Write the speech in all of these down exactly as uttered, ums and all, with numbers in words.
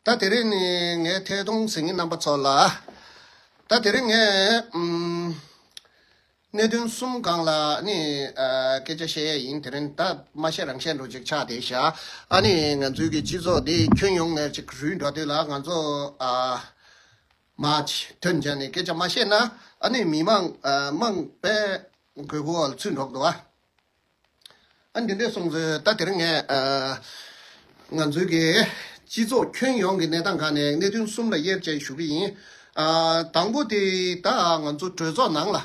ད་དེ་རིང་ནི་ངའི་ཐད་གཏོང་གཟིགས་མཁན་རྣམ་པ་ཚོ་ལ། ད་དེ་རིང་ངས་ཨམ། གནད་དོན་གསུམ་སྒང་ལ་ནི་ཨ། སྐད་ཆ་བཤད་ཡས་ཡིན། དེ་རིང་ད་མ་བཤད་རང་བཤད་འགྲོ་ཅིག་ཆགས་བསྡད་ཤག་ཨ་ནི་ང་ཚོའི་གི་སྤྱི་ཚོགས་འདི་ཁྱོན་ཡོངས་ནས་ཅིག་རུལ་འགྲོ་དུས་ལ་ང་ཚོ་ཨ། མ་ཅིག་ཐོན་བྱས་ནས་སྐད་ཆ་མ་བཤད་ན་ཨ་ནི་མི་མང་ཨ། མང་པས་དགོས་མཁོ་ལ་ཚུད་འགྲོ་གི་འདུག་ཨ། ཨ་འདི་འདྲས་སོང་ཚེ་ད་དེ་རིང་ངས་ཨ། ང་ཚོའི་གི་སྤྱི་ཚོགས་ཁྱོན་ཡོངས་ཀྱི་གནས་སྟངས་སྒང་ནས་གནད་དོན་གསུམ་ལ་དབྱེ་བྱས་ཞུ་གི་ཡིན། ཨ། དང་པོ་དེ་ད་ང་ཚོ་གྲོས་ཚོགས་ནང་ལ་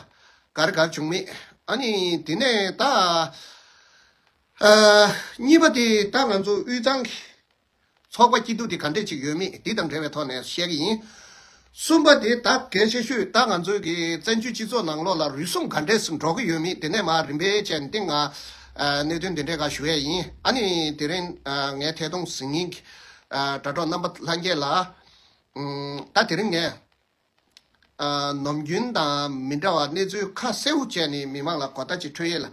ག་རེ་ག་རེ་བྱུང་མེད། ཨ་ནི་དེ་ནས་ད་ཨ། གཉིས་པ་དེ་ད་ང་ཚོ་དབུས་གཙང་གི་ཚོགས་པ་སྐྱིད་སྡུག་དེ་ག་འདྲས་ཅིག་ཡོད་མེད་འདི་དང་འབྲེལ་བའི་ཐོག་ནས་བཤད་ཀྱི་ཡིན། གསུམ་པ་དེ་ད་གལ་ཆེ་ཤོས་ད་ང་ཚོའི་གི་བཙན་བྱོལ་སྤྱི་ཚོགས་ནང་ལོགས་ལ་རུལ་སུངས་ག་འདྲས་སུ་འགྲོ་གི་ཡོད་མེད་དེ་ནས་མར་རིམ་པས་བྱས་ནས་སྟེང་ང་ཨ། གནད་དོན་དེ་འདྲས་ཁག་ཞུ་ཡས་ཡིན། ཨ་ནི་དེ་རིང་ཨ། ངའི་ཐད་གཏོང་གཟིགས་མཁན་གྱི་ཨ། དྲ་གྲོགས་རྣམ་པ་ལྷན་རྒྱས་ལ་ཨུམ། ད་དེ་རིང་ངས་ཨ། ནམ་རྒྱུན་དང་མི་འདྲ་བ་གནས་ཚུལ་ཁ་གསལ་པོ་བྱས་ནས་མི་མང་ལ་གོ་བརྡ་ཅིག་འཕྲོད་ཡས་ལ་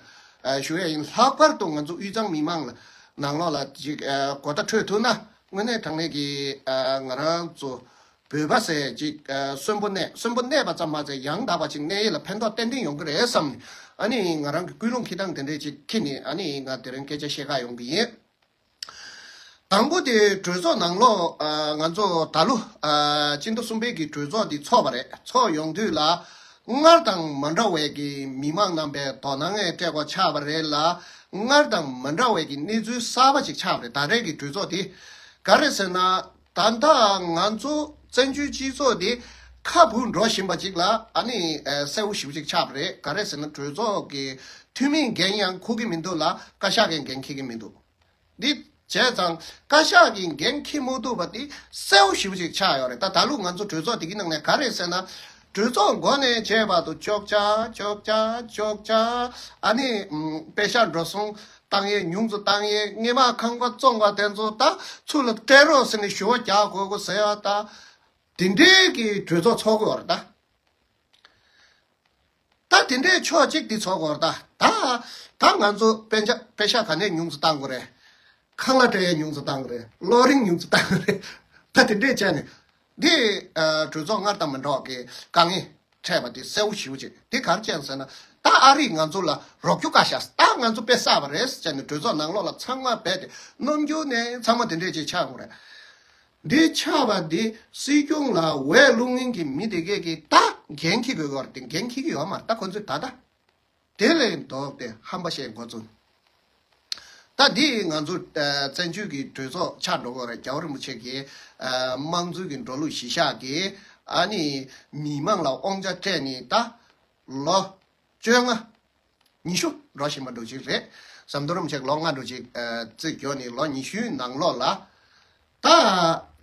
ཨ། ཞུ་ཡས་ཡིན། ལྷག་པར་དུ་ང་ཚོ་དབུས་གཙང་མི་མང་ལ་ནང་ལོགས་ལ་ཅིག་ཨ། གོ་བརྡ་འཕྲོད་ཐུབ་ན་དངོས་གནས་དྲང་གནས་ཀྱི་ཨ། ང་རང་ཚོ་བོད་པ་ཟེར་ཅིག་ཨ། གསོན་པོ་གནས་གསོན་པོ་གནས་པ་ཙམ་མ་ཟད་ཡང་དག་པ་ཅིག་གནས་ཡས་ལ་ཕན་ཐོགས་ཏན་ཏན་ཡོང་གི་རེད་བསམ་ནས་ཨ་ནི་ང་རང་གི་ཀུན་སློང་འཁྱེར་སྟངས་དེ་འདྲས་ཅིག་འཁྱེར་ནས་ཨ་ནི་ང་དེ་རིང་སྐད་ཆ་བཤད་ག་ཡོང་གི་ཡིན། དང་པོ་དེ་གྲོས་ཚོགས་ནང་ལོགས་ཨ། ང་ཚོ་ད་ལོ་ཨ། སྤྱི་ཟླ་གསུམ་པའི་གི་གྲོས་ཚོགས་འདི་ཚོགས་པ་རེད། ཚོགས་ཡོང་དུས་ལ་སྔར་དང་མ་འདྲ་བའི་གི་མི་མང་རྣམ་པས་དོ་སྣང་ངས་སྤྲད་དགོས་ཆགས་པ་རེད་ལ། སྔར་དང་མ་འདྲ་བའི་གི་གནས་ཚུལ་གསར་པ་ཅིག་ཆགས་པ་རེད། ད་རེས་ཀྱི་གྲོས་ཚོགས་འདི་ག་རེ་ཟེར་ན། ད་ལྟ་ང་ཚོ་བཙན་བྱོལ་སྤྱི་ཚོགས་འདི་ཁ་འབུ་འགྲོ་བཞིན་པ་ཅིག་ལ་ཨ་ནི་གསལ་པོ་ཞེ་པོ་ཅིག་ཆགས་པ་རེད། ག་རེ་ཟེར་ན་གྲོས་ཚོགས་ཀྱི་འཐུས་མིའི་འགན་ཡང་འཁུར་གི་མི་འདུག་ལ་བཀའ་ཤག་གི་འགན་འཁྱེར་གི་མི་འདུག་འདི་བྱས་ཙང་བཀའ་ཤག་གི་འགན་འཁྱེར་མ་ཐུབ་པ་དེ་གསལ་པོ་ཞེ་པོ་ཅིག་ཆགས་ཡོད་རེད། ད་ད་ལོ་ང་ཚོ་གྲོས་ཚོགས་དེ་གི་ནང་ནས་ག་རེ་ཟེར་ན། གྲོས་ཚོགས་འགོ་ནས་བྱས་བར་དུ་ཅོག་ཅག་ཅོག་ཅག་ཅོག་ཅག་ཨ་ནི་ཨམ། པེ་ཤག་འགྲོ་སོང་བཏང་ཡས་ཉུང་ཙམ་བཏང་ཡས། སྔས་མ་ཁང་པ་བཙོང་བ་དེ་ཚོ་ད་ཚུར་ལ་སྤྲད་རོགས་ཟེར་ནས་ཞུ་བ་རྒྱག་དགོས་དགོས་ཟེར་ཡ། ད་དེ་འདྲའི་གི་གྲོས་ཚོགས་ཚོགས་དགོས་རེད་ད། ད་དེ་འདྲའི་ཕྱོགས་གཅིག་འདི་ཚོགས་དགོས་རེད་ད། ད་ད་ང་ཚོ་པེ་ཤག་པེ་ཤག་ག་ནས་ཉུང་ཙམ་བཏང་དགོས་རེད། ཁང་གླ་སྤྲད་ཡས་ཉུང་ཙམ་བཏང་དགོས་རེད། གློག་རིན་ཉུང་ཙམ་བཏང་དགོས་རེད། ད་དེ་འདྲས་བྱས་ནས་འདི་ཨ། གྲོས་ཚོགས་སྔར་དང་མི་འདྲ་བ་གི་དཀའ་ངལ་འཕྲད་པ་དེ་གསལ་པོ་ཞེ་པོ་ཅིག་འདི་ག་རེ་བྱས་ཟེར་ན། ད་ཨ་རིས་ང་ཚོ་ལ་རོགས་སྐྱོར་བཀའ་ཤག་ད་ང་ཚོ་དཔེ་བསགས་པ་རེད་ཟེར་ནས་གྲོས་ཚོགས་ནང་ལོགས་ལ་ཚང་མ་རྦད་དེ་རྣམ་འགྱུར་ནས་ཚང་མ་དེ་འདྲས་ཅིག་ཆགས་ཡོང་རེད། འདི་ཆགས་པ་འདི་སྲིད་སྐྱོང་ལ་འོས་བླུག་མཁན་གྱི་མི་དེ་གས་ཀྱིས་ད་འགན་འཁྱེར་དགོས་ཀྱི་ཡོད་རེད་དེ། འགན་འཁྱེར་གྱི་ཡོད་མ་རེད། ད་ཁོ་ཚོས་ད་ལྟ་དེ་ལས་ལྡོག་སྟེ་ཧམ་པ་བཤད་འགོ་བཙུགས། ད་འདི་ང་ཚོ་ཨ། བཙན་བྱོལ་གྱི་གྲོས་ཚོགས་ཆགས་འགྲོ་གི་རེད། རྒྱལ་བ་རིན་པོ་ཆེ་གིས་ཨ། དམངས་གཙོའི་གི་འགྲོ་ལུགས་གཞི་བཞག་གིས་ཨ་ནི་མི་མང་ལ་དབང་ཆ་སྤྲད་ནས་ད་ལོ་བཅོ་ལྔ་ཉི་ཤུ་འགྲོ་བཞིན་པ་འདྲ་ཅིག་རེད། ཟམ་གདོང་རིན་པོ་ཆེ་ལོ་ལྔ་འདྲ་ཅིག་ཨ། རྩིས་འགྱོ་ནས་ལོ་ཉི་ཤུའི་ནང་ལོགས་ལ་ད་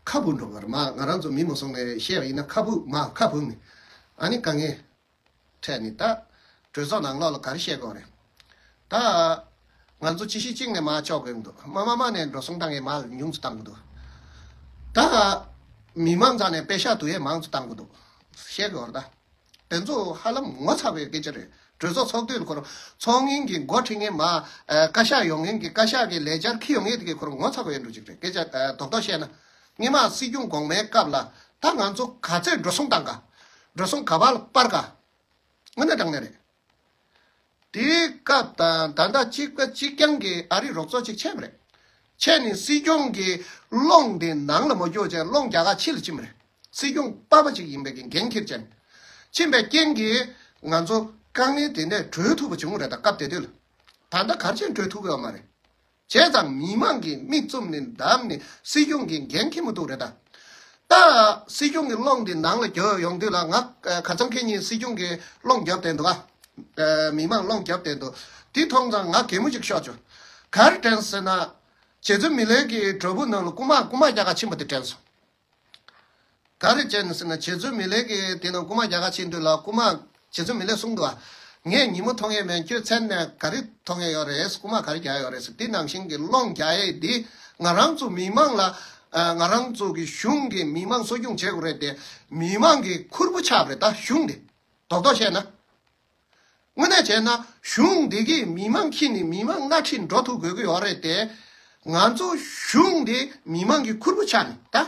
ཁ་འབུ་འགྲོ་གི་རེད། མ་ང་རང་ཚོ་མི་མ་སོང་ནས་བཤད་པ་ཡིན་ན་ཁ་འབུ་མ་ཁ་འབུ་ནས་ཨ་ནི་དཀའ་ངལ་འཕྲད་ནས་ད་གྲོས་ཚོགས་ནང་ལོགས་ལ་ག་རེ་བཤད་དགོས་རེད། ད་ང་ཚོ་ཅི་ཞིག་གཅིག་ནས་མར་གཅོག་དགོས་འདུག་མ་མ་མ་ནས་འགྲོ་སོང་བཏང་ཡས་མར་ཉུང་ཙམ་བཏང་གི་འདུག་ད་མི་མང་རྩ་ནས་པེ་ཤག་བསྡུ་ཡས་མང་ཙམ་བཏང་གི་འདུག་བཤད་དགོས་རེད་ད། དེ་ཚོ་ཧ་ལམ་ངོ་ཚ་བའི་སྐད་ཆ་རེད། གྲོས་ཚོགས་ཚོགས་དུས་ལ་ཁོ་རང་ཚོགས་མཁན་གྱི་འགོ་ཁྲིད་མཁན་མ་ཨ། བཀའ་ཤག་ཡོང་མཁན་གྱི་བཀའ་ཤག་གི་ལས་འཆར་འཁྱེར་ཡོང་མཁན་དེ་གས་ཁོ་རང་ངོ་ཚ་དགོས་ཡ་འདྲ་ཅིག་རེད། སྐད་ཆ་ཨ། རྡོག་རྡོག་བཤད་ན། སྔོན་མ་སྲིད་སྐྱོང་གོང་མའི་སྐབས་ལ་ད་ང་ཚོ་ག་ཚད་འགྲོ་སོང་བཏང་ག་འགྲོ་སོང་ག་པར་སྤར་ག་དངོས་གནས་དྲང་གནས་རེད། དེའི་སྐབས་དང་ད་ལྟ་གཅིག་པ་གཅིག་རྐྱང་གི་ཨ་རི་རོགས་ཚོགས་གཅིག་ཆད་པ་རེད། ཆད་ནས་སྲིད་སྐྱོང་གི་སློང་དེ་ནང་ལ་མ་འཇོག་བྱས་སློང་རྒྱ་གར་ཕྱི་ལ་ཕྱིན་པ་རེད། སྲིད་སྐྱོང་པ་ཕ་ཅིག་ཡིན་པའི་གི་འགན་འཁྱེར་བྱས་ནས་ཕྱིན་པའི་རྐྱེན་གྱིས་ང་ཚོ་དཀའ་ངལ་དེ་འདྲས་གྲོལ་ཐུབ་པ་བྱུང་རེད། ད་སྐབས་དེ་དུས་ལ་ད་ལྟ་ག་རེ་བྱས་ནས་གྲོལ་ཐུབ་ཀྱི་ཡོད་མ་རེད། བྱས་ཙང་མི་མང་གིས་མིག་བཙུམ་ནས་བསྡད་ནས་སྲིད་སྐྱོང་གི་འགན་འཁྱེར་མི་ཐུབ་རེད་ད། ད་སྲིད་སྐྱོང་གི་སློང་དེ་ནང་ལ་རྒྱག་ཡོང་དུས་ལ་ང་ཁ་སང་ཁེ་ཉིན་སྲིད་སྐྱོང་གི་སློང་བརྒྱབ་བསྡད་འདུག་ཨ། མི་མང་སློང་བརྒྱབ་བསྡད་འདུག་དེ་མཐོང་ཙང་ང་གད་མོ་ཅིག་ཤོར་བྱུང་། ག་རེ་དྲན་ཟེར་ན། རྗེ་བཙུན་མི་ལའི་གི་བྲག་ཕུག་ནང་ལ་རྐུན་མ་རྐུན་མ་རྒྱག་ག་ཕྱིན་པ་དེ་དྲན་སོང་། ག་རེ་བྱས་ནས་ཟེར་ན་རྗེ་བཙུན་མི་ལའི་གི་དེ་ནང་རྐུན་མ་རྒྱག་ག་ཕྱིན་དུས་ལ་རྐུན་མ་རྗེ་བཙུན་མི་ལའི་གསུངས་འདུག་ཨ། ངས་ཉིན་མོ་མཐོང་ཡས་མེད། ཁྱོད་མཚན་ནས་ག་རེ་མཐོང་ཡས་ཡོད་རེད། རྐུན་མ་ག་རེ་རྒྱག་ཡོད་རེད་ཟེར། དེ་ནང་བཞིན་གྱི་སློང་རྒྱག་ཡས་འདི་ང་རང་ཚོ་མི་མང་ལ་ཨ། ང་རང་ཚོ་གི་གཞུང་གི་མི་མང་གསོ་སྐྱོང་བྱེད་དགོས་རེད་དེ། མི་མང་གི་ཁུར་པོ་ཆགས་པ་རེད་ད་གཞུང་དེ། རྡོག་རྡོག་བཤད་ན། དངོས་གནས་བྱས་ན་གཞུང་འདི་གིས་མི་མང་ཁྱེར་ནས་མི་མང་སྣེ་ཁྲིད་འགྲོ་ཐུབ་དགོས་ཀྱི་ཡོད་རེད་དེ། ང་ཚོ་གཞུང་འདི་མི་མང་གི་ཁུར་པོ་ཆགས་ནས་ད།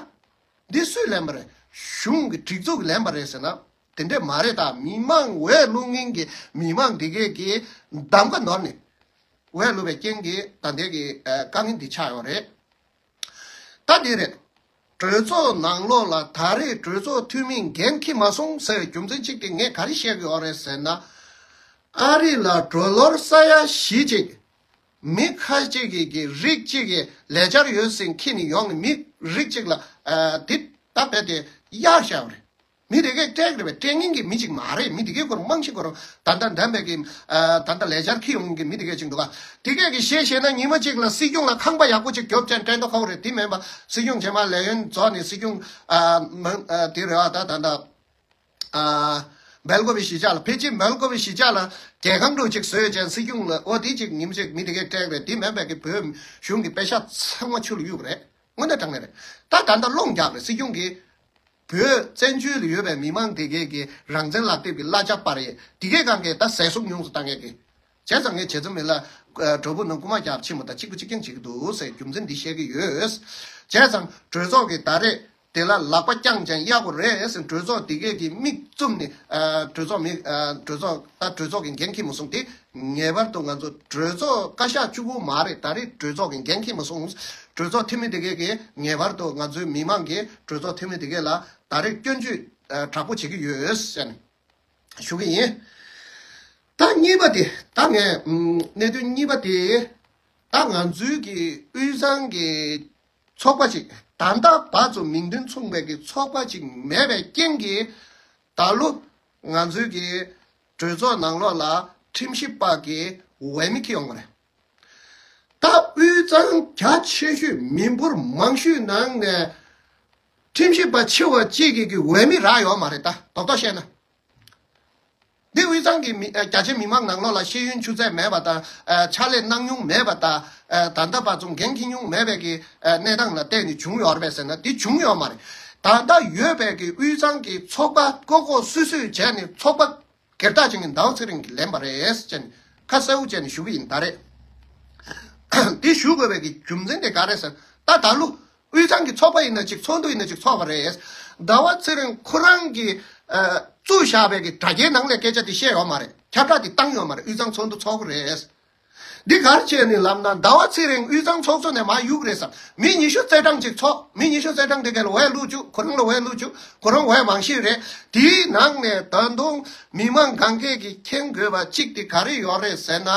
འདི་སུས་ལེན་པ་རེད། གཞུང་གི་སྒྲིག་འཛུགས་ལེན་པ་རེད་ཟེར་ན། དེ་འདྲས་མ་རེད། ད་མི་མང་འོས་བླུག་མཁན་གྱི་མི་མང་དེ་གས་ཀྱིས་གདམ་ག་ནོར་ནས་འོས་བླུགས་པའི་རྐྱེན་གྱིས་ད་ལྟའི་གི་ཨ་དཀའ་ངལ་འདི་ཆགས་ཡོད་རེད། ད་འདི་རེད། གྲོས་ཚོགས་ནང་ལོགས་ལ་ད་རེས་གྲོས་ཚོགས་འཐུས་མི་འགན་འཁྱེར་མ་སོང་ཟེར་བའི་རྒྱུ་མཚན་གཅིག་དེ་ངས་ག་རེ་བཤད་ཀྱི་ཡོད་རེད་ཟེར་ན། ཨ་རི་ལ་གྲོས་ལོར་ས་ཡ་བཞི་ཅིག་མི་ཁ་ཅིག་གི་གི་རིགས་གཅིག་གི་ལས་འཆར་ཡོད་ཟེར་འཁྱེར་ནས་ཡོང་ནས་མི་རིགས་གཅིག་ལ་ཨ་དེ་ད་རྦད་དེ་གཡར་བཞག་པ་རེད། མི་དེ་གས་སྤྲད་རེད་པས། སྤྲད་མཁན་གྱི་མི་གཅིག་མ་རེད། མི་དེ་གས་ཁོ་རང་རྨང་གཞི་ཁོ་རང་ད་ལྟ་འདམ་པའི་གི་ཨ་ད་ལྟ་ལས་འཆར་འཁྱེར་ཡོང་མཁན་གྱི་མི་དེ་གས་གཅིག་འདུག་ག་དེ་གས་ཀྱི་བཤད་བཤད་ན་ཉི་མ་གཅིག་ལ་སྲིད་སྐྱོང་ལ་ཁང་པ་ཡག་པོ་གཅིག་རྒྱོབ་ཅན་སྤྲད་མདོག་ཁ་པོ་རེད། དེ་མིན་པ་སྲིད་སྐྱོང་རྗེས་མ་ལས་ཡོན་རྫོགས་ནས་སྲིད་སྐྱོང་ཨ་མང་ཨ་དེ་རེད་བ། ད་ད་ལྟ་ཨ་སྦེལ་ཀོབ་པའི་གཞིས་ཆགས་ལ་ཕལ་ཆེར་སྦེལ་ཀོབ་པའི་གཞིས་ཆགས་ལ་རྒྱལ་ཁང་འདྲ་གཅིག་བཟོས་ཅན་སྲིད་སྐྱོང་ལ་ཨོ་དེ་གཅིག་ཉིན་གཅིག་མི་དེ་གས་སྤྲད་རེད། དེ་མིན་པའི་གི་བོད་གཞུང་གི་པེ་ཤ་ཚང་མ་ཆུ་ལ་གཡུག་རེད། དངོས་གནས་དྲང་གནས་རེད། ད་ད་ལྟ་སློང་རྒྱག་རེད་སྲིད་སྐྱོང་གིས། བོད་བཙན་བྱོལ་ལ་ཡོད་པའི་མི་མང་དེ་གས་ཀྱི་རང་བཙན་ལག་དེབ་ཀྱི་གླ་ཆ་སྤར་ཡས་དེ་གས་གང་གས་ད་ཟས་སུབ་ཉུང་སུ་བཏང་ཡས་ཀྱི། བྱས་ཙང་ངས་བྱས་ཙམ་མེད་ལ་གྲོགས་པོ་ནང་རྐུ་མ་རྒྱག་ཕྱི་མོ་དང་གཅིག་པ་གཅིག་རྐྱང་བྱེད་ཀྱི་འདུག་ཟེར་རྒྱུ་མཚན་འདི་བཤད་ཀྱི་ཡོད། བྱས་ཙང་གྲོས་ཚོགས་ཀྱི་ད་རེས་དེ་ལ་ལག་པ་བརྐྱངས་ཀྱང་ཡག་པོ་རེད་ཟེར། གྲོས་ཚོགས་དེ་གས་ཀྱི་མིག་བཙུམ་ནས་ཨ་གྲོས་ཚོགས་མི་ཨ་གྲོས་ཚོགས་ད་གྲོས་ཚོགས་ཀྱི་འགན་འཁྱེར་མ་སོང་སྟེ། ངེས་པར་དུ་ང་ཚོ་གྲོས་ཚོགས་བཀའ་ཤག་བཅུ་དགུ་མ་རེད། ད་རེས་གྲོས་ཚོགས་ཀྱི་འགན་འཁྱེར་མ་སོང་། གྲོས་ཚོགས་འཐུས་མི་དེ་གས་ཀྱིས་ངེས་པར་དུ་ང་ཚོའི་མི་མང་གིས་གྲོས་ཚོགས་འཐུས་མི་དེ་གས་ལ་ད་རེས་སྐྱོན་བརྗོད་ཨ་དྲག་པོ་བྱེད་ཀྱི་ཡོད་ཟེར་ནས་ཞུ་གི་ཡིན། ད་གཉིས་པ་དེ་ད་ངས་ཨམ་གནད་དོན་གཉིས་པ་དེ་ད་ང་ཚོའི་གི་དབུས་གཙང་གི་ཚོགས་པ་ཅིག་ད་ལྟ་བར་དུ་མིང་དོན་མཚུངས་པའི་གི་ཚོགས་པ་ཅིག་མེད་པའི་རྐྱེན་གྱིས་ད་ལོ་ང་ཚོའི་གི་གྲོས་ཚོགས་ནང་ལོགས་ལ་ཁྲིམས་ཞིབ་པ་གི་འོས་མི་འཁྱེར་ཡོང་གི་རེད། ད་དབུས་གཙང་རྒྱ་ཆེ་ཤོས་མི་འབོར་མང་ཤོས་ནང་ནས་ཁྲིམས་ཞིབ་པ་ཆེ་བ་གཅིག་གི་གི་འོས་མི་རག་ཡོད་མ་རེད། ད་རྡོག་རྡོག་བཤད་ན། འདི་དབུས་གཙང་གི་མི་ཨ་རྒྱ་ཆེ་མི་མང་ནང་ལོགས་ལ་ཤེས་ཡོན་ཆུ་ཚད་མེད་པ་དང་ཨ་ཕྱག་ལས་གནང་མྱོང་མེད་པ་དང་ཨ་ད་ལྟ་བར་དུ་འགན་འཁྱེར་མྱོང་མེད་པའི་གི་ཨ་གནས་སྟངས་ལ་བལྟས་ནས་བྱུང་ཡོད་རེད་པས་ཟེར་ན་འདི་བྱུང་ཡོད་མ་རེད། ད་ལྟ་ཡོད་པའི་གི་དབུས་གཙང་གི་ཚོགས་པ་ཀོ་ཀོ་སུད་སུད་བྱས་ནས་ཚོགས་པ་སྒེར་བདག་ཅན་གྱི་ཟླ་བ་ཚེ་རིང་གིས་ལེན་པ་རེད་ཅེས་ཁ་གསལ་པོ་བྱས་ནས་ཞུ་གི་ཡིན། ད་རེད་འདི་ཞུ་དགོས་པའི་གི་རྒྱུ་མཚན་དེ་ག་རེད་ཟེར་ན་ད་ད་ལོ་དབུས་གཙང་གི་ཚོགས་པ་ཡིན་ན་ཅིག་ཚོགས་འདུ་ཡིན་ན་ཅིག་ཚོགས་པ་རེད། ཟླ་བ་ཚེ་རིང་ཁོ་རང་གིས་ཨ་བཙུགས་བཞག་པའི་གི་དྲ་རྒྱའི་ནང་ལ་སྐད་ཆ་དེ་བཤད་ཡོད་མ་རེད། ཁྱབ་བསྒྲགས་དེ་བཏང་ཡོད་མ་རེད། དབུས་གཙང་ཚོགས་འདུ་ཚོགས་ཀྱི་རེད། འདི་ག་རེ་བྱས་ནས་ལབ་ན་ཟླ་བ་ཚེ་རིང་དབུས་གཙང་ཚོགས་གཙོ་ནས་མར་གཡུག་རེད་བསམ། མི་ཉི་ཤུ་རྩ་གྲངས་ཅིག་ཚོགས། མི་ཉི་ཤུ་རྩ་གྲངས་དེ་ག་ལ་འོས་བླུགས་བཅུག་ཁོ་རང་ལ་འོས་བླུགས་བཅུག་ཁོ་རང་འོས་མང་ཤོས་རེད། དེའི་ནང་ནས་ད་དུང་མི་མང་གང་གས་ཀྱིས་མཁྱེན་དགོས་པ་གཅིག་དེ་ག་རེ་ཡོད་རེད་ཟེར་ན།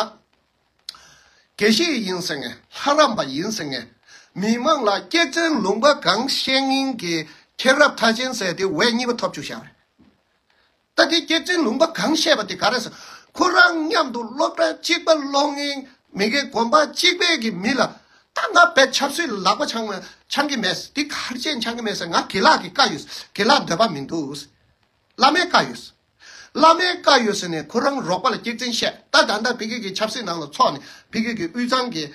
དགེ་བཤེས་ཡིན་ཟེར་མཁན། ལྷ་རམས་པ་ཡིན་ཟེར་མཁན། མི་མང་ལ་སྐྱག་རྫུན་ལུང་པ་གང་བཤད་མཁན་གྱི་མཁྱེན་རབ་མཐའ་ཅན་ཟེར་དེ་འོས་གཉིས་པ་ཐོབ་བཅུག་བཞག་རེད། ད་དེ་སྐྱག་རྫུན་ལུང་པ་གང་བཤད་པ་དེ་ག་རེ་ཟེར། ཁོ་རང་མཉམ་དུ་སློབ་གྲྭ་གཅིག་པ་སློབ་མཁན་མི་སྒེར་དགོན་པ་གཅིག་པའི་གི་མི་ལ་ད་ང་བས་ཆབ་སྲིད་ལ་ལག་པ་འཆང་བ་འཆང་གི་མེད། དེ་ག་རེ་བྱས་འཆང་གི་མེད་ཟེར། ང་དགེ་ལགས་ཀྱི་བཀའ་ཡོད། དགེ་ལགས་འདོད་པ་མི་འདུག་བླ་མའི་བཀའ་ཡོད། བླ་མའི་བཀའ་ཡོད་ཟེར་ནས་ཁོ་རང་རོགས་པ་ལ་སྐྱག་རྫུན་བཤད། ད་ད་ལྟ་ཕ་གི་གི་ཆབ་སྲིད་ནང་ལ་ཚོགས་ནས་ཕ་གི་གི་དབུས་གཙང་གི་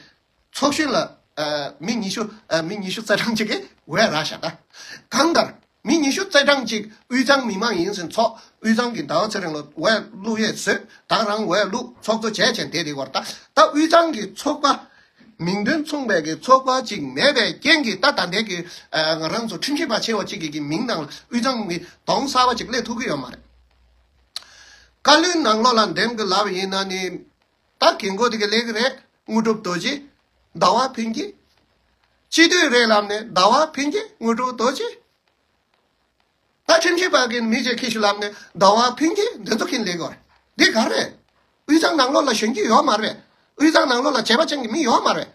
ཚོགས་གཞོན་ལ་ཨ་མི་ཉི་ཤུ་ཨ་མི་ཉི་ཤུ་རྩ་གྲངས་ཅིག་གིས་འོས་རག་ཤག་ད་གང་ལྟར་མི་ཉི་ཤུ་རྩ་གྲངས་ཅིག་དབུས་གཙང་མི་མང་ཡིན་ཟེར་ཚོགས། དབུས་གཙང་གི་ཟླ་བ་ཚེ་རིང་ལ་འོས་བླུག་ཡས་བཟོས། ད་རང་འོས་བླུག་ཚོགས་གཙོ་བྱས་བྱས་བསྡད་དེ་བར་ད་ད་དབུས་གཙང་གི་ཚོགས་པ་མིང་དོན་མཚུངས་པའི་གི་ཚོགས་པ་ཅིག་མེད་པའི་རྐྱེན་གྱིས་ད་ད་ལྟའི་གི་ཨ་ང་རང་ཚོ་ཁྲིམས་ཞིབ་པ་ཆེ་བ་ཅིག་གི་གི་མིང་ནང་དབུས་གཙང་གི་གདོང་གསར་པ་ཅིག་སླེབས་ཐུབ་ཀྱི་ཡོད་མ་རེད། བཀའ་བློན་ནང་ལོགས་ལ་འདེམས་གི་ལབ་ཡིན་ན་ནི་ད་རྒན་གོག་དེ་གི་སླེབས་གི་རེད། དངོས་གྲུབ་རྡོ་རྗེ། ཟླ་བ་ཕུན་སྐྱིད། སྤྱི་འཐུས་རེད་ལབ་ནས་ཟླ་བ་ཕུན་སྐྱིད། དངོས་གྲུབ་རྡོ་རྗེ། ད་ཁྲིམས་ཞིབ་པ་གི་མི་ཅིག་ཁྱེར་ཤོག་ལབ་ནས་ཟླ་བ་ཕུན་སྐྱིད་འདི་ཚོ་ཁྱེར་སླེབས་གི་རེད། འདི་ག་རེད། དབུས་གཙང་ནང་ལོགས་ལ་གཞོན་སྐྱེས་ཡོད་མ་རེད། དབུས་གཙང་ནང་ལོགས་ལ་བྱས་པ་ཅན་གྱི་མི་ཡོད་མ་རེད།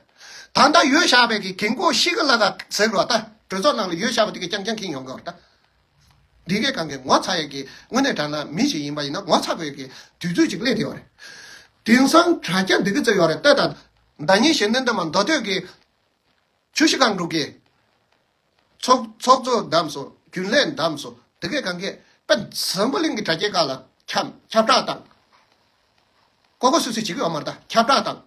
ད་ལྟ་ཡོད་བཞག་པའི་གི་རྒན་གོག་ཤི་གི་ལ་ག་ཟེར་རོ། ད་གྲོས་ཚོགས་ནང་ལ་ཡོད་བཞག་པ་དེ་གི་རྐྱང་རྐྱང་ཁྱེར་ཡོང་གི་རེད་ད། འདི་གའི་གང་གི་ངོ་ཚ་ཡས་ཀྱི་དངོས་གནས་དྲང་ན་མི་ཞིག་ཡིན་པ་ཡིན་ན་ངོ་ཚ་དགོས་ཀྱི་དུས་ཚོད་ཅིག་སླེབས་ཡོད་རེད། དེང་སང་དྲ་རྒྱ་འདི་གི་ཚོད་ཡོད་རེད་ལྟོས་དང་། ཟླ་ཉིན་གཞན་དོན་ལྟ་མ་མདོ་སྟོད་ཀྱི་ཆུ་བཞི་སྒང་དྲུག་གི་ཚོགས་ཚོགས་གཙོ་བདམས་སོ། རྒྱུན་ལས་བདམས་སོ། འདི་གའི་གང་གི་དཔེ་འཛམ་བུ་གླིང་གི་དྲ་རྒྱའི་སྒང་ལ་ཁྱབ་ཁྱབ་བསྒྲགས་དང་། ཀོ་ཀོ་སུ་སུ་བྱེད་ཀྱི་ཡོད་མ་རེད་ད། ཁྱབ་བསྒྲགས་དང་།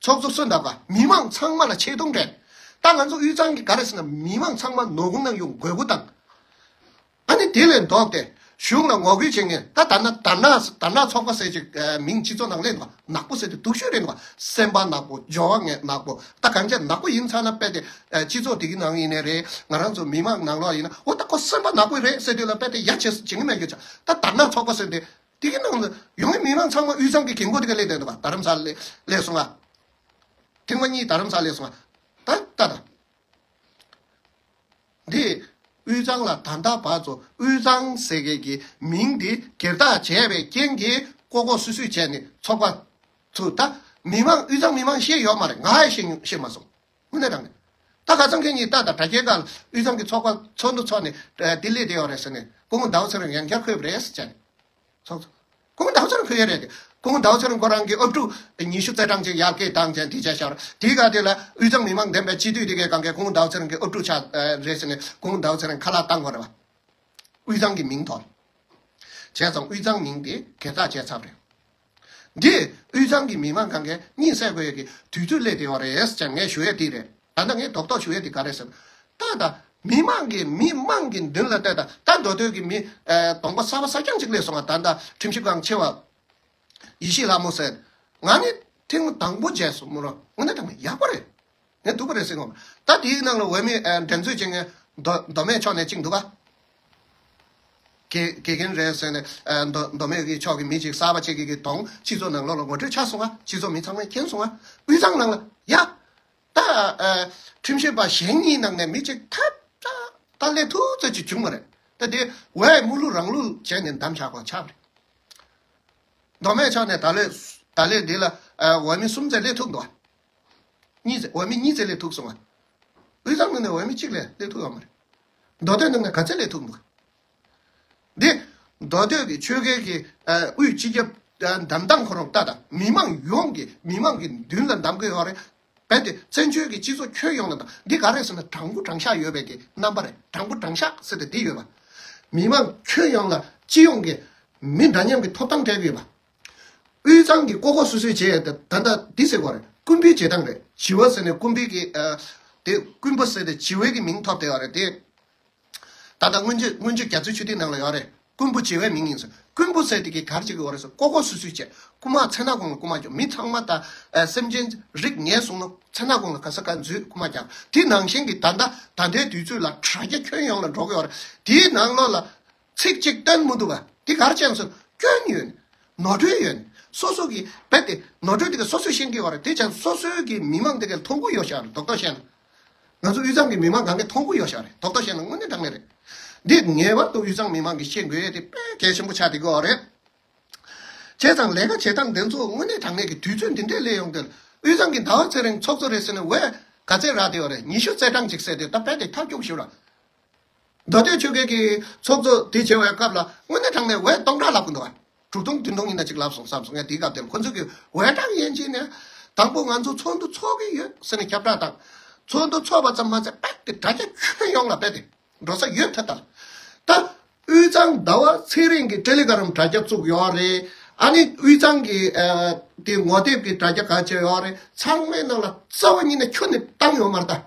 ཚོགས་གཙོ་སུ་འདབ་ག་མི་མང་ཚང་མ་ལ་ཆེ་མཐོང་སྤྲད། ད་ང་ཚོ་དབུས་གཙང་གི་ག་རེ་ཟེར་ན་མི་མང་ཚང་མ་ནོར་ཁུངས་ནང་ཡོང་དགོས་མཁོ་དང་། ཨ་ནི་དེ་ལས་ལྡོག་སྟེ་གཞུང་ལ་ངོ་རྒོལ་བྱེད་མཁན་ད་ད་ན་ད་ན་ད་ན་ཚོགས་པ་ཟེར་ཅིག་མིང་སྤྱི་ཚོགས་ནང་སླེབས་འདུག་ནག་པོ་ཟེར་དུས་སྡུག་ཤོས་རེད་འདུག་སེམས་པ་ནག་པོ། སྦྱོར་བ་ངན་ནག་པོ། ད་གང་ཅི་ནག་པོ་ཡིན་ཚར་ན་དཔེ་དེ་སྤྱི་ཚོགས་དེ་གི་ནང་ཡིན་ནའི་རེད། ང་རང་ཚོ་མི་མང་ནང་ལོགས་ཡིན་ན་འོ་ད་ སེམས་པ་ནག་པོ་རེད་ཟེར་དུས་ལ་དཔེ་དེ་ཡ་བྱེད་བྱེད་ངེས་མེད་རྒྱུ་ཆ། ད་དར་ནག་ཚོགས་པ་ཟེར་དེ་དེ་གི་ནང་ལ་ཡོང་མི་མི་མང་ཚང་མ་དབུས་གཙང་གི་རྒན་རྒོན་དེ་ག་སླེབས་བསྡད་འདུག་བ། རྡ་རམ་ས་ལ་སླེབས་སོང་ང་། ཐེངས་མ་གཉིས་རྡ་རམ་ས་ལ་སླེབས་སོང་ང་། ད་ད་ད། འདི་དབུས་གཙང་ལ་ད་ལྟ་བར་དུ་དབུས་གཙང་ཟེར་མཁན་གྱི་མིང་འདི་སྒེར་བདག་བྱས་པའི་རྐྱེན་གྱིས་ལྐོག་ལྐོག་སུད་སུད་བྱས་ནས་ཚོགས་པ་ཚུགས། ད་མི་མང་དབུས་གཙང་མི་མང་ཤེས་ཡོད་མ་རེད། ང་ཡང་ཤེས་ཤེས་མ་སོང་། དངོས་གནས་དྲང་གནས། ད་ཁ་སང་ཁ་ཉིན་ད་ད་དྲ་རྒྱའི་སྒང་ལ་དབུས་གཙང་གི་ཚོགས་པ་ཚོགས་འདུ་ཚོགས་ནས་ལྡི་ལི་དེ་ཡོད་རེད་ཟེར་ནས་སྐུ་ངོ་ཟླ་བ་ཚེ་རིང་ཡང་བསྐྱར་འཁོད་པ་རེད་ཟེར་བྱས་ནས། ཚོགས་གཙོ། སྐུ་ངོ་ཟླ་བ་ཚེ་རིང་ཁོ་ཡོད་རེད་དེ། སྐུ་ངོ་ཟླ་བ་ཚེ་རིང་ཁོ་རང་གིས་ཨབ་ཕྲུག་ཉི་ཤུ་རྩ་གྲངས་ཅིག་ཡར་སྐད་བཏང་བྱས་དེ་བྱས་ཤག་ར། དེའི་སྐབས་དེ་ལ་དབུས་གཙང་མི་མང་བདེན་པའི་སྤྱི་འཐུས་དེ་གའི་སྒང་གའི་སྐུ་ངོ་ཟླ་བ་ཚེ་རིང་གི་ཨབ་ཕྲུག་ཆགས་རེད་ཟེར་ནས་སྐུ་ངོ་ཟླ་བ་ཚེ་རིང་ཁ་ལག་བཏང་དགོས་རེད་བ། དབུས་གཙང་གི་མིང་ཐོག་བྱས་ཙང་དབུས་གཙང་མིང་དེ་སྒེར་བདག་བྱས་ཚར་རེད། འདི་དབུས་གཙང་གི་མི་མང་སྒང་གའི་གཉིད་སད་དགོས་ཡས་ཀྱི་དུས་ཚོད་སླེབས་བསྡད་ཡོད་རེད་ཟེར་ངས་ཞུ་ཡས་དེ་རེད། ད་ལྟ་ངས་རྡོག་རྡོག་ཞུ་ཡས་དེ་ག་རེད་ཟེར་ན། ད་ལྟ་མི་མང་གི་མི་མང་གི་མདུན་ལ་བལྟས། ད་ད་མདོ་སྟོད་ཀྱི་མི་ཨ་གདོང་པ་གསར་པ་གསར་རྐྱང་ཅིག་སླེབས་སོང་ང་། ད་ལྟ་ཁྲིམས་ཞིབ་ཁང་ཆེ་བ་ཡེ་ཤེས་ལྷ་མོ་ཟེར། ང་ནི་ཐེངས་དང་པོ་མཇལ་སོང་མོ་རོ། དངོས་གནས་དྲང་གནས་ཡག་པོ་རེད། ངས་སྡུག་པོ་རེད་ཟེར་གོ། ད་དེའི་ནང་ལ་འོས་མི་ཨ་འགྲན་རྩོད་བྱེད་མཁན་མདོ་མདོ་སྨད་ཕྱོགས་ནས་གཅིག་འདུག་ག་དགེ་དགེ་རྒན་རེད་ཟེར་ནས་ཨ་མདོ་མདོ་སྨད་ཀྱི་ཕྱོགས་ཀྱི་མི་གཅིག་གསར་པ་གཅིག་གི་གདོང་སྤྱི་ཚོགས་ནང་ལོགས་ལ་ངོ་སྤྲོད་ཆགས་སོང་ང་། སྤྱི་ཚོགས་མི་ཚང་མས་མཁྱེན་སོང་ང་། དབུས་གཙང་ནང་ལ་ཡ། ད་ཨ་ཁྲིམས་ཞིབ་པ་གཞན་གཉིས་ནང་ནས་མི་གཅིག་ཐབས་ད་ད་སླེབས་ཐུབ་ཚོད་ཅིག་བྱུང་བ་རེད། ད་དེ་འོས་དམུ་ལུག་རང་ལུག་བྱས་ནས་འདམ་ཆགས་པ་ཆགས་པ་རེད། མདོ་སྨད་ཕྱོགས་ནས་ད་ལོས་ད་ལོས་འདི་ལ་ཨ་འོས་མི་གསུམ་ཙམ་སླེབས་ཐུབ་འདུག་གཉིས་ཙམ། འོས་མི་གཉིས་ཙམ་སླེབས་ཐུབ་སོང་ང་། དབུས་གཙང་ནང་ནས་འོས་མི་གཅིག་ལས་སླེབས་ཐུབ་ཡོད་མ་རེད། མདོ་སྟོད་ནང་ནས་ག་ཚད་སླེབས་ཐུབ་འདུག་འདི་མདོ་སྟོད་ཀྱི་ཆོལ་ཁའི་གི་ཨ་དབུས་སྤྱི་ཁྱབ་ཨ་འདམ་སྟངས་ཁོ་རང་ལྟ་དང་མི་མང་ཡོངས་ཀྱི་མི་མང་གི་མདུན་ལ་འདམ་གི་ཡོད་རེད། རྦད་དེ་བཙན་བྱོལ་གྱི་སྤྱི་ཚོགས་ཁྱོན་ཡོངས་ལ་དང་འདི་ག་རེ་ཟེར་ན་དྲང་པོ་དྲང་བཞག་ཡོད་པའི་གི་རྣམ་པ་རེད། དྲང་པོ་དྲང་བཞག་ཟེར་ཏེ་འདི་ཡོད་པ། མི་མང་ཁྱོན་ཡོངས་ལ་སྤྱི་ཡོངས་ཀྱི་མི་འདྲ་མཉམ་གྱི་ཐོབ་ཐང་སྤྲད་ཀྱི་ཡོད་པ། དབུས་གཙང་གི་ལྐོག་ལྐོག་སུད་སུད་བྱས་ཡོད་དེ་ད་ལྟ་འདི་ཟེར་དགོས་རེད། རྐུན་པོའི་བྱེད་སྟངས་རེད། བྱི་བ་ཟེར་ནས་རྐུན་པའི་གི་ཨ་དེ་རྐུན་པོ་ཟེར་ཏེ་བྱི་བའི་གི་མིང་ཐོབ་བསྡད་ཡོད་རེད་དེ། ད་ལྟ་སྔོན་ཆད་སྔོན་ཆད་རྒྱ་མཚོའི་ཆུ་ཐིགས་ནང་ལ་ཡོད་རེད། རྐུན་པོ་བྱི་བའི་མིང་ཡིན་ཟེར། རྐུན་པོ་ཟེར་དེ་གི་གར་བྱེད་ཀྱི་ཡོད་རེད་ཟེར། ལྐོག་ལྐོག་སུད་སུད་བྱས་རྐུ་མ་ཚེ་ནག་གུང་ལ་རྐུ་མ་རྒྱག་མི་ཚང་མ་ད་ཨ་སེམས་ཅན་རིགས་ངན་སོང་ན་ཚེ་ནག་གུང་ལ་ག་ས་ག་འཛུལ་རྐུ་མ་རྒྱག་དེ་ནང་བཞིན་གྱི་ད་ལྟ་ད་ལྟའི་དུས་ཚོད་ལ་དྲ་རྒྱ་ཁྱོན་ཡོངས་ལ་འགྲོ་གི་ཡོད་རེད། དེའི་ནང་ལོགས་ལ་ཚིག་གཅིག་བཏོན་མི་འདུག་བ། དེ་གར་བྱས་སོང་སྐྱོན་ཡོད། ནོར་འཁྲུལ་ཡོད། སོ་སོ་གི་རྦད་དེ་ནོར་འཁྲུལ་དེ་ག་སོ་སོས་ཤེས་ཀྱི་ཡོད་རེད། དེ་ཙང་སོ་སོའི་གི་མི་མང་དེ་ག་མཐོང་གི་ཡོད་ཤག་རེད། རྡོག་རྡོག་བཤད་ན། ང་ཚོ་དབུས་གཙང་གི་མི་མང་གང་གས་མཐོང་གི་ཡོད་ཤག་རེད། རྡོག་རྡོག་བཤད་ན་དངོས་གནས་དྲང་གནས་རེད། འདི་ངེས་པར་དུ་དབུས་གཙང་མི་མང་གིས་ཤེས་དགོས་ཡས་དེ་དཔེ་གལ་ཆེན་པོ་ཆགས་བསྡད་ཀྱི་ཡོད་རེད། བྱས་ཙང་ལས་ཀ་བྱེད་སྟངས་དེ་ཚོ་དངོས་གནས་དྲང་གནས་ཀྱི་དུས་ཚོད་འདི་འདྲས་སླེབས་ཡོང་དུས་དབུས་གཙང་གི་ཟླ་བ་ཚེ་རིང་ཚོགས་གཙོ་རེད་ཟེར་ནས་འོས་ག་ཚད་རག་བསྡད་ཡོད་རེད། ཉི་ཤུ་རྩ་གྲངས་ཅིག་ཟེར་དུས་ད་རྦད་དེ་ཐབས་སྐྱོ་ཞུ་ར། མདོ་སྟོད་ཆོལ་ཁའི་གི་ཚོགས་གཙོ་དེ་བྱེད་པའི་སྐབས་ལ་དངོས་གནས་དྲང་གནས་འོས་སྟོང་ཕྲག་ལབ་གི་འདུག་བ། དྲུག་སྟོང་བདུན་སྟོང་ཡིན་ན་ཅིག་ལབ་སོང་བསམ་སོང་། ངས་དེའི་སྐབས་དེར་ཁོ་ཚོ་གི་འོས་གྲངས་ཡན་ཆད་ནས་དང་པོ་ང་ཚོ་ཚོགས་འདུ་ཚོགས་ཀྱི་ཡོད་ཟེར་ནས་ཁྱབ་བསྒྲགས་དང་། ཚོགས་འདུ་ཚོགས་པ་ཙམ་མ་ཚད་རྦད་དེ་དྲ་རྒྱ་ཁྱོན་ཡོངས་ལ་རྦད་དེ་འགྲོ་ས་ཡོད་ཐལ་ཐལ། ད་དབུས་གཙང་ཟླ་བ་ཚེ་རིང་གི་ཊེ་ལི་གྷ་རམ་དྲ་རྒྱ་བཙུགས་ཡོད་རེད། ཨ་ནི་དབུས་གཙང་གི་ཨ་དེ་ངོ་དེབ་ཀྱི་དྲ་རྒྱ་ག་ཚོད་ཡོད་རེད། ཚང་མའི་ནང་ལ་རྩ་བ་ཉིད་ནས་ཁྱོན་ནས་བཏང་ཡོད་མ་རེད་ད།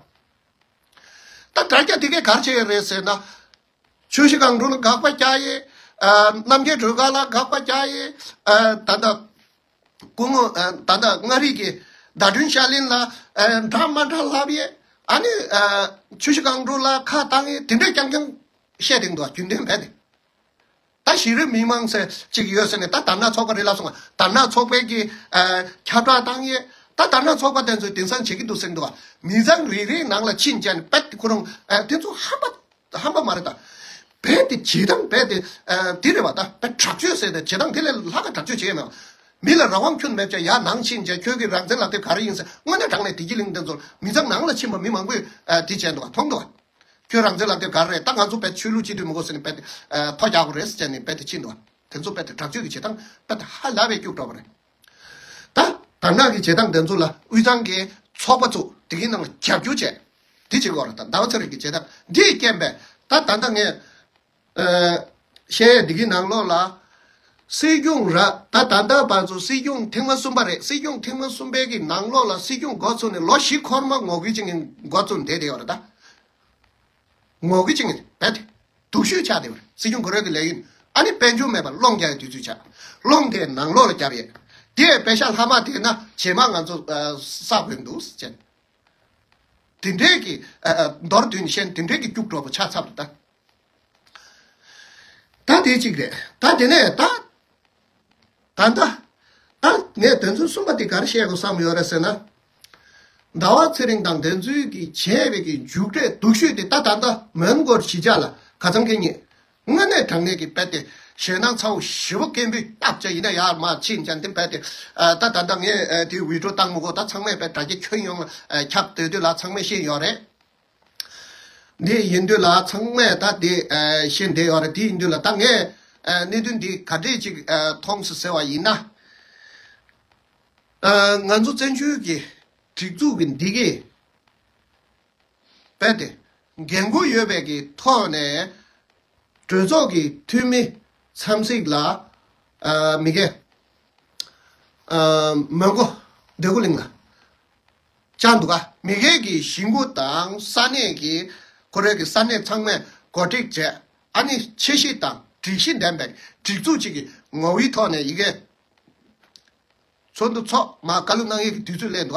ད་དྲ་རྒྱ་དེ་གས་ག་རེ་བྱས་ཡོད་རེད་ཟེར་ན། ཆུ་བཞི་སྒང་དྲུག་ལ་དགག་པ་རྒྱག་ཡས། ཨ་རྣམ་རྒྱལ་སྒྲོལ་དཀར་ལ་དགག་པ་རྒྱག་ཡས། ཨ་ད་ལྟ་སྐུ་ངོ་ཨ་ད་ལྟ་མངའ་རིས་ཀྱི་ཟླ་སྒྲོན་ཤར་གླིང་ལ་ཨ་འདྲ་མ་འདྲ་ལབ་ཡས། ཨ་ནི་ཨ་ཆུ་བཞི་སྒང་དྲུག་ལ་ཁ་བཏང་ཡས་དེ་འདྲས་རྐྱང་རྐྱང་བཤད་བསྡད་འདུག་རྒྱུན་ལྡན་བས་ཏེ། ད་གཞི་རིམ་མི་མང་ཟེར་གཅིག་ཡོད་ཟེར་ནས་ད་དར་ནག་ཚོགས་པ་རེད་ལབ་སོང་ང་། དར་ནག་ཚོགས་པའི་གི་ཨ་ཁྱབ་བསྒྲགས་བཏང་ཡས། ད་དར་ནག་ཚོགས་པ་དེ་ཚོས་དེང་སང་བྱེད་ཀྱི་འདུག་ཟེར་གྱི་འདུག་བ། མི་ཚང་རེ་རེའི་ནང་ལ་ཕྱིན་བྱས་ནས་རྦད་དེ་ཁོ་རང་ཨ་དེ་ཚོ་ཧམ་པ་ཧམ་པ་མ་རེད་ད། རྦད་དེ་བྱེད་སྟངས་རྦད་དེ་ཨ་དེ་རེད་བ། ད་རྦད་དྲག་སྤྱོད་ཟེར་ཏེ་བྱེད་སྟངས་དེ་ལས་ལྷག་ག་དྲག་སྤྱོད་བྱེད་ཡས་མེད་བ། མི་ལ་རང་དབང་ཁྱོན་མེད་བྱས་ཡར་ནང་ཕྱིན་བྱས་ཁྱོད་ཀྱི་རང་བཙན་ལབ་དེ་ག་རེ་ཡིན་ཟེར། དངོས་གནས་དྲང་གནས་བདེ་སྐྱིད་གླིང་དེ་ཚོ་མི་ཚང་ནང་ལ་ཕྱིན་པ་མི་མང་པོས་ཨ་དེ་བྱས་འདུག་བ། མཐོང་འདུག་བ། ཁྱོད་རང་བཙན་ལབ་དེ་ག་རེ་རེད། ད་ང་ཚོ་རྦད་ཆོས་ལུགས་སྤྱི་འཐུས་མི་དགོས་ཟེར་ནས་རྦད་དེ་ཨ་ཐོ་རྒྱག་དགོས་རེད་ཟེར་བྱས་ནས་རྦད་དེ་ཕྱིན་འདུག་བ། དེ་ཚོ་རྦད་དེ་དྲག་སྤྱོད་ཀྱི་བྱེད་སྟངས་རྦད་དེ་ཧ་ལས་པའི་སྐྱུག་བྲོ་བ་རེད། ད་དར་ནག་གི་བྱེད་སྟངས་དེ་ཚོ་ལ་དབུས་གཙང་གི་ཚོགས་པ་ཚོ་དེ་གི་ནང་ལ་རྒྱབ་སྐྱོར་བྱས། དེ་བྱེད་དགོས་རེད། ད་ཟླ་བ་ཚེ་རིང་གི་བྱེད་སྟངས་འདིས་རྐྱེན་པས་ད་ད་ལྟ་ངས་ཨ་བཤད་ཡས་འདི་གི་ནང་ལོགས་ལ་སྲིད་སྐྱོང་ར་ད་ད་ལྟ་བར་དུ་སྲིད་སྐྱོང་ཐེངས་མ་གསུམ་པ་རེད། སྲིད་སྐྱོང་ཐེངས་མ་གསུམ་པའི་གི་ནང་ལོགས་ལ་སྲིད་སྐྱོང་འགོ་ཚུགས་ནས་ལོ་བཞི་འཁོར་མ་ངོ་རྒོལ་བྱེད་མཁན་འགོ་བཙུགས་བསྡད་བསྡད་ཡོད་རེད་ད། ངོ་རྒོལ་བྱེད་མཁན་རྦད་དེ་སྡུག་ཤོས་ཆགས་བསྡད་ཡོད་རེད། སྲིད་སྐྱོང་འགོ་རོལ་གི་ལས་ཡུན་ཨ་ནི་དཔལ་འབྱོར་མེད་པར་སློང་རྒྱག་ཡའི་དུས་ཚོད་ཆགས། སློང་དེ་ནང་ལོགས་ལ་བརྒྱབ་ཡས། དེ་པེ་ཤག་ལྷག་མ་དེ་ན་རྗེས་མ་ང་ཚོ་ཨ་བསགས་དགོས་འདུག་ཟེར་བྱས། དེ་འདྲའི་གི་ཨ་ཨ་མདོར་བསྡུས་ནས་བཤད་ན་དེ་འདྲའི་གི་སྐྱུག་བྲོ་བོ་ཆགས་ཚར་འདུག་ད། དེ་གཅིག་རེད། ད་དེ་ནས་ད། ད་ལྟ། ད་ངས་དོན་ཚན་གསུམ་པ་དེ་ག་རེ་བཤད་དགོས་བསམ་ཡོད་རེད་ཟེར་ན། ཟླ་བ་ཚེ་རིང་དང་དེ་ཚོའི་གི་བྱས་པའི་གི་མཇུག་འབྲས་སྡུག་ཤོས་དེ་ད་ད་ལྟ་མོན་གྷོར་གཞིས་ཆགས་ལ་ཁ་སང་གི་ཉིན། དངོས་གནས་དྲང་གནས་ཀྱི་དཔེ་དེ་ཞེད་སྣང་ཚ་བོ་ཞེ་པོ་སྐད་འབོད་བཏབ་བྱས་ཡིན་ན་ཡར་མར་ཕྱིན་ཀྱང་དེ་དཔེ་དེ། ད་ད་ལྟ་ངས་དེ་བི་ཌི་ཡོ་བཏང་མི་དགོས། ད་ཚང་མས་དཔེ་དྲ་རྒྱ་ཁྱོན་ཡོངས་ལ་ཁྱབ་བསྡད་དུས་ལ་ཚང་མས་ཤེས་ཡོད་རེད། འདི་ཡིན་དུས་ལ་ཚང་མས་ད་དེ་ཤེས་བསྡད་ཡོད་རེད། དེ་ཡིན་དུས་ལ་ད་ངས་གནད་དོན་འདི་ག་འདྲས་ཅིག་མཐོང་སོང་ཟེར་བ་ཡིན་ན། ང་ཚོ་བཙན་བྱོལ་གྱི་སྒྲིག་འཛུགས་ཀྱི་འདི་གས་རྦད་དེ་འགན་ཁུར་ཡོད་པའི་གི་ཐོག་ནས་གྲོས་ཚོགས་ཀྱི་འཐུས་མི་འཚམས་གཟིགས་ལ་མི་སྒེར་མོན་གྷོ་འདོད་རྒུ་གླིང་ལ་བཅར་འདུག་ག་མི་སྒེར་གྱི་གཞིས་འགོ་དང་ས་གནས་ཀྱི་ཁོ་རའི་གི་ས་གནས་ཚང་མས་གོ་སྒྲིག་བྱས། ཨ་ནི་འཆར་གཞི་དང་སྒྲིག་གཞི་ལྡན་པའི་སྒྲིག་འཛུགས་གཅིག་གི་ངོ་བོའི་ཐོག་ནས་ཡི་གེ་ཚོགས་འདུ་ཚོགས་མ་བཀའ་སློབ་གནང་ཡས་ཀྱི་དུས་ཚོད་སླེབས་འདུག་ག་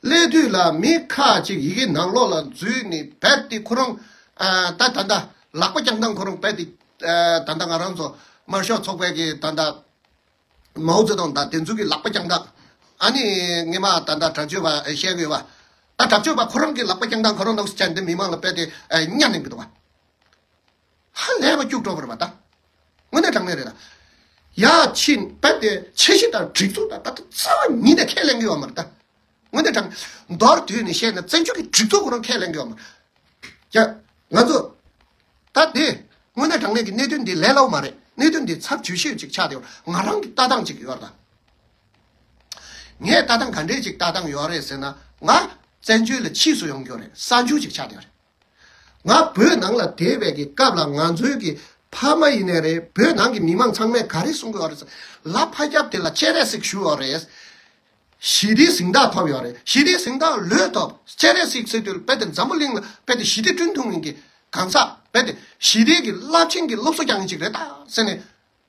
སླེབས་དུས་ལ་མི་ཁག་ཅིག་ཡི་གེ་ནང་ལོགས་ལ་འཛུལ་ནས་རྦད་དེ་ཁོ་རང་ད་ད་ལྟ་ལག་པ་བརྐྱང་སྟངས་ཁོ་རང་རྦད་དེ་ད་ལྟ་ང་རང་ཚོ་དམར་ཤོག་ཚོགས་པའི་གི་ད་ལྟ། མའོ་ཙེ་ཏུང་དང་དེ་ཚོ་གི་ལག་པ་བརྐྱང་སྟངས། ཨ་ནི་ངས་མ་ད་ལྟ་དྲག་སྤྱོད་པ་བཤད་གི་ཡོད་པ། ད་དྲག་སྤྱོད་པ་ཁོ་རང་གི་ལག་པ་བརྐྱང་སྟངས་ཁོ་རང་ནོག་སི་ཅན་དེ་མི་མང་ལ་དཔེ་དེ་གཉའ་ལེན་གི་འདུག་བ། ཧ་ལས་པ་སྐྱུག་བྲོ་བ་རེད་པ་ད། དངོས་གནས་དྲང་གནས་རེད་ད། ཡ་ཕྱིན་དཔེ་དེ་འཆར་གཞི་དང་སྒྲིག་འཛུགས་དང་ད་ལྟ་རྩ་བ་ཉིད་ནས་ཁས་ལེན་གི་ཡོད་མ་རེད་ད། དངོས་གནས་དྲང་མདོར་བསྡུས་ནས་བཤད་ན་བཙན་བྱོལ་གི་སྒྲིག་འཛུགས་ཁོ་རང་ཁས་ལེན་གི་ཡོད་མ་རེད། ཀྱ། ང་ཚོ། ད་དེ། དངོས་གནས་དྲང་གནས་ཀྱི་གནད་དོན་འདི་ལས་སླ་པོ་མ་རེད། གནད་དོན་འདི་ཚབས་ཆེ་ཤོས་ཅིག་ཆགས་བསྡད་ཡོད། ང་རང་གི་ལྟ་སྟངས་ཅིག་ཡོད་རེད་ད། ངས་ལྟ་སྟངས་ག་འདྲས་ཅིག་ལྟ་སྟངས་ཡོད་རེད་ཟེར་ན། ང་བཙན་བྱོལ་ལ་ཕྱིས་སུ་ཡོང་རྒྱུ་རེད། གསར་འབྱོར་ཅིག་ཆགས་བསྡད་ཡོད་རེད། ང་བོད་ནང་ལ་བསྡད་པའི་གི་སྐབས་ལ་ང་ཚོའི་གི་ཕ་མ་ཡིན་ནའི་རེད། བོད་ནང་གི་མི་མང་ཚང་མས་ག་རེ་གསུང་གི་ཡོད་རེད་ཟེར། ལ་ཕ་རྒྱབ་དེ་ལ་སྤྱན་རས་གཟིགས་ཞུ་ཡོད་རེད། ཞི་བདེའི་གཟེངས་རྟགས་ཐོབ་ཡོད་རེད། ཞི་བདེའི་གཟེངས་རྟགས་ལོས་ཐོབ། སྤྱན་རས་གཟིགས་ཟེར་དུས་རྦད་དེ་འཛམ་བུ་གླིང་ལ་རྦད་དེ་ཞི་བདེ་བསྐྲུན་ཐུབ་མཁན་གྱི་གང་ཟག་རྦད་དེ་ཞི་བདེ་གི་རླབས་ཆེན་གྱི་སློབ་གསོ་རྒྱག་མཁན་ཅིག་རེད་ད་ཟེར་ནས།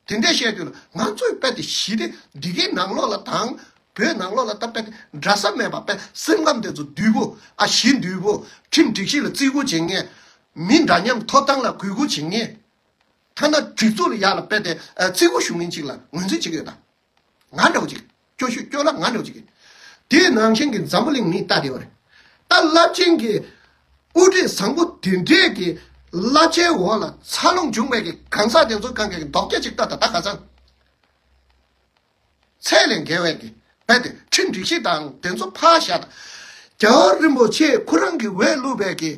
དེ་འདྲས་བཤད་དུས་ལ་ང་ཚོས་རྦད་དེ་ཞི་བདེ་འདི་གའི་ནང་ལོགས་ལ་དང་། བོད་ནང་ལོགས་ལ་ད་རྦད་དེ་འདྲ་ས་མེད་པ་རྦད་སེམས་ཁམས་དེ་ཚོ་དུད་པོ། ཨ་ཞི་དུད་པོ། ཁྲིམས་སྒྲིག་གཞི་ལ་བརྩི་བཀུར་བྱེད་མཁན། མི་འདྲ་མཉམ་ཐོབ་ཐང་ལ་གུས་བཀུར་བྱེད་མཁན། ཐ་ན་སྒྲིག་འཛུགས་ལ་ཡར་ལ་རྦད་དེ་བརྩི་བཀུར་ཞུ་མཁན་ཅིག་ལ་ངོས་འཛིན་བྱེད་ཀྱི་ཡོད་ད། ང་འདྲ་བོ་ཅིག་སྐྱོ་ཤོས་སྐྱོ་ལ་ང་འདྲ་བོ་ཅིག་དེའི་ནང་བཞིན་གྱི་འཛམ་བུ་གླིང་མིས་ལྟ་བསྡད་པ་རེད། ད་རླབས་ཆེན་གྱི་དབུ་ཁྲིད་བཟང་པོ་དེ་འདྲས་ཀྱི་རླབས་ཆེན་འོག་ལ་འཚར་ལོངས་བྱུང་བའི་གི་གང་ཟག་དེ་ཚོ་གང་གི་མདོག་རྒྱ་ཅིག་ལྟ་ད་ད་ག་ཚང་། ཚད་ལས་བརྒལ་བའི་གི་རྦད་དེ་ཁྲིམས་སྒྲིག་གཞི་དང་དེ་ཚོ་ཕར་བཞག་ད། རྒྱལ་བ་རིན་པོ་ཆེ་ཁོ་རང་གི་འོས་བླུགས་པའི་གི་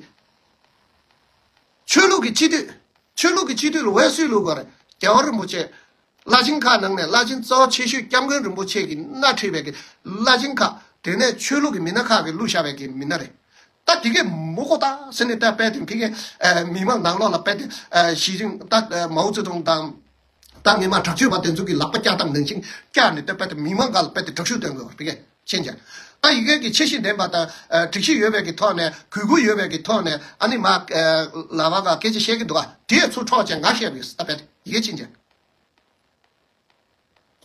ཆོས་ལུགས་ཀྱི་སྤྱི་འཐུས། ཆོས་ལུགས་ཀྱི་སྤྱི་འཐུས་ལ་འོས་སུས་བླུགས་པ་རེད། རྒྱལ་བ་རིན་པོ་ཆེ། བླ་ཆེན་ཁག་ནང་ནས་བླ་ཆེན་རྩ་བ་ཆེ་ཤོས་སྐྱབས་མགོན་རིན་པོ་ཆེ་གིས་སྣེ་ཁྲིད་པའི་གི་བླ་ཆེན་ཁག་དེ་ནས་ཆོས་ལུགས་ཀྱི་མི་སྣ་ཁག་གིས་བླུགས་བཞག་པའི་གི་མི་སྣ་རེད། ད་དེ་གས་མི་གོ་ད་ཟེར་ནས་ད་རྦད་དེ་ཕ་གིའི་མི་མང་ནང་ལོགས་ལ་རྦད་དེ་ཞི་ཅིང་ད་མའོ་ཙེ་ཏུང་དང་། ད་ངས་མ་དྲག་སྤྱོད་པ་དེ་ཚོ་གི་ལག་པ་བཀྱག་སྟངས་ནང་བཞིན་བཀྱག་ནས་ད་རྦད་དེ་མི་མང་སྒང་ལ་རྦད་དེ་དྲག་ཤུགས་སྟོན་དགོས་པ་ཕ་གིའི་མཁྱེན་ཅན། ད་ཡི་གེ་གི་འཆར་གཞི་ལྡན་པ་དང་སྒྲིག་གཞི་ཡོད་པའི་གི་ཐོག་ནས་གུས་བཀུར་ཡོད་པའི་གི་ཐོག་ནས་ཨ་ནི་མ་ལ་བ་ག་སྐད་ཆ་བཤད་ཀྱི་འདུག་ག་དེ་ཚོ་འཕྲོག་བྱས་ང་བཤད་པ་ཡིན་ད་རྦད་དེ་ཡི་གེ་མཁྱེན་ཅན།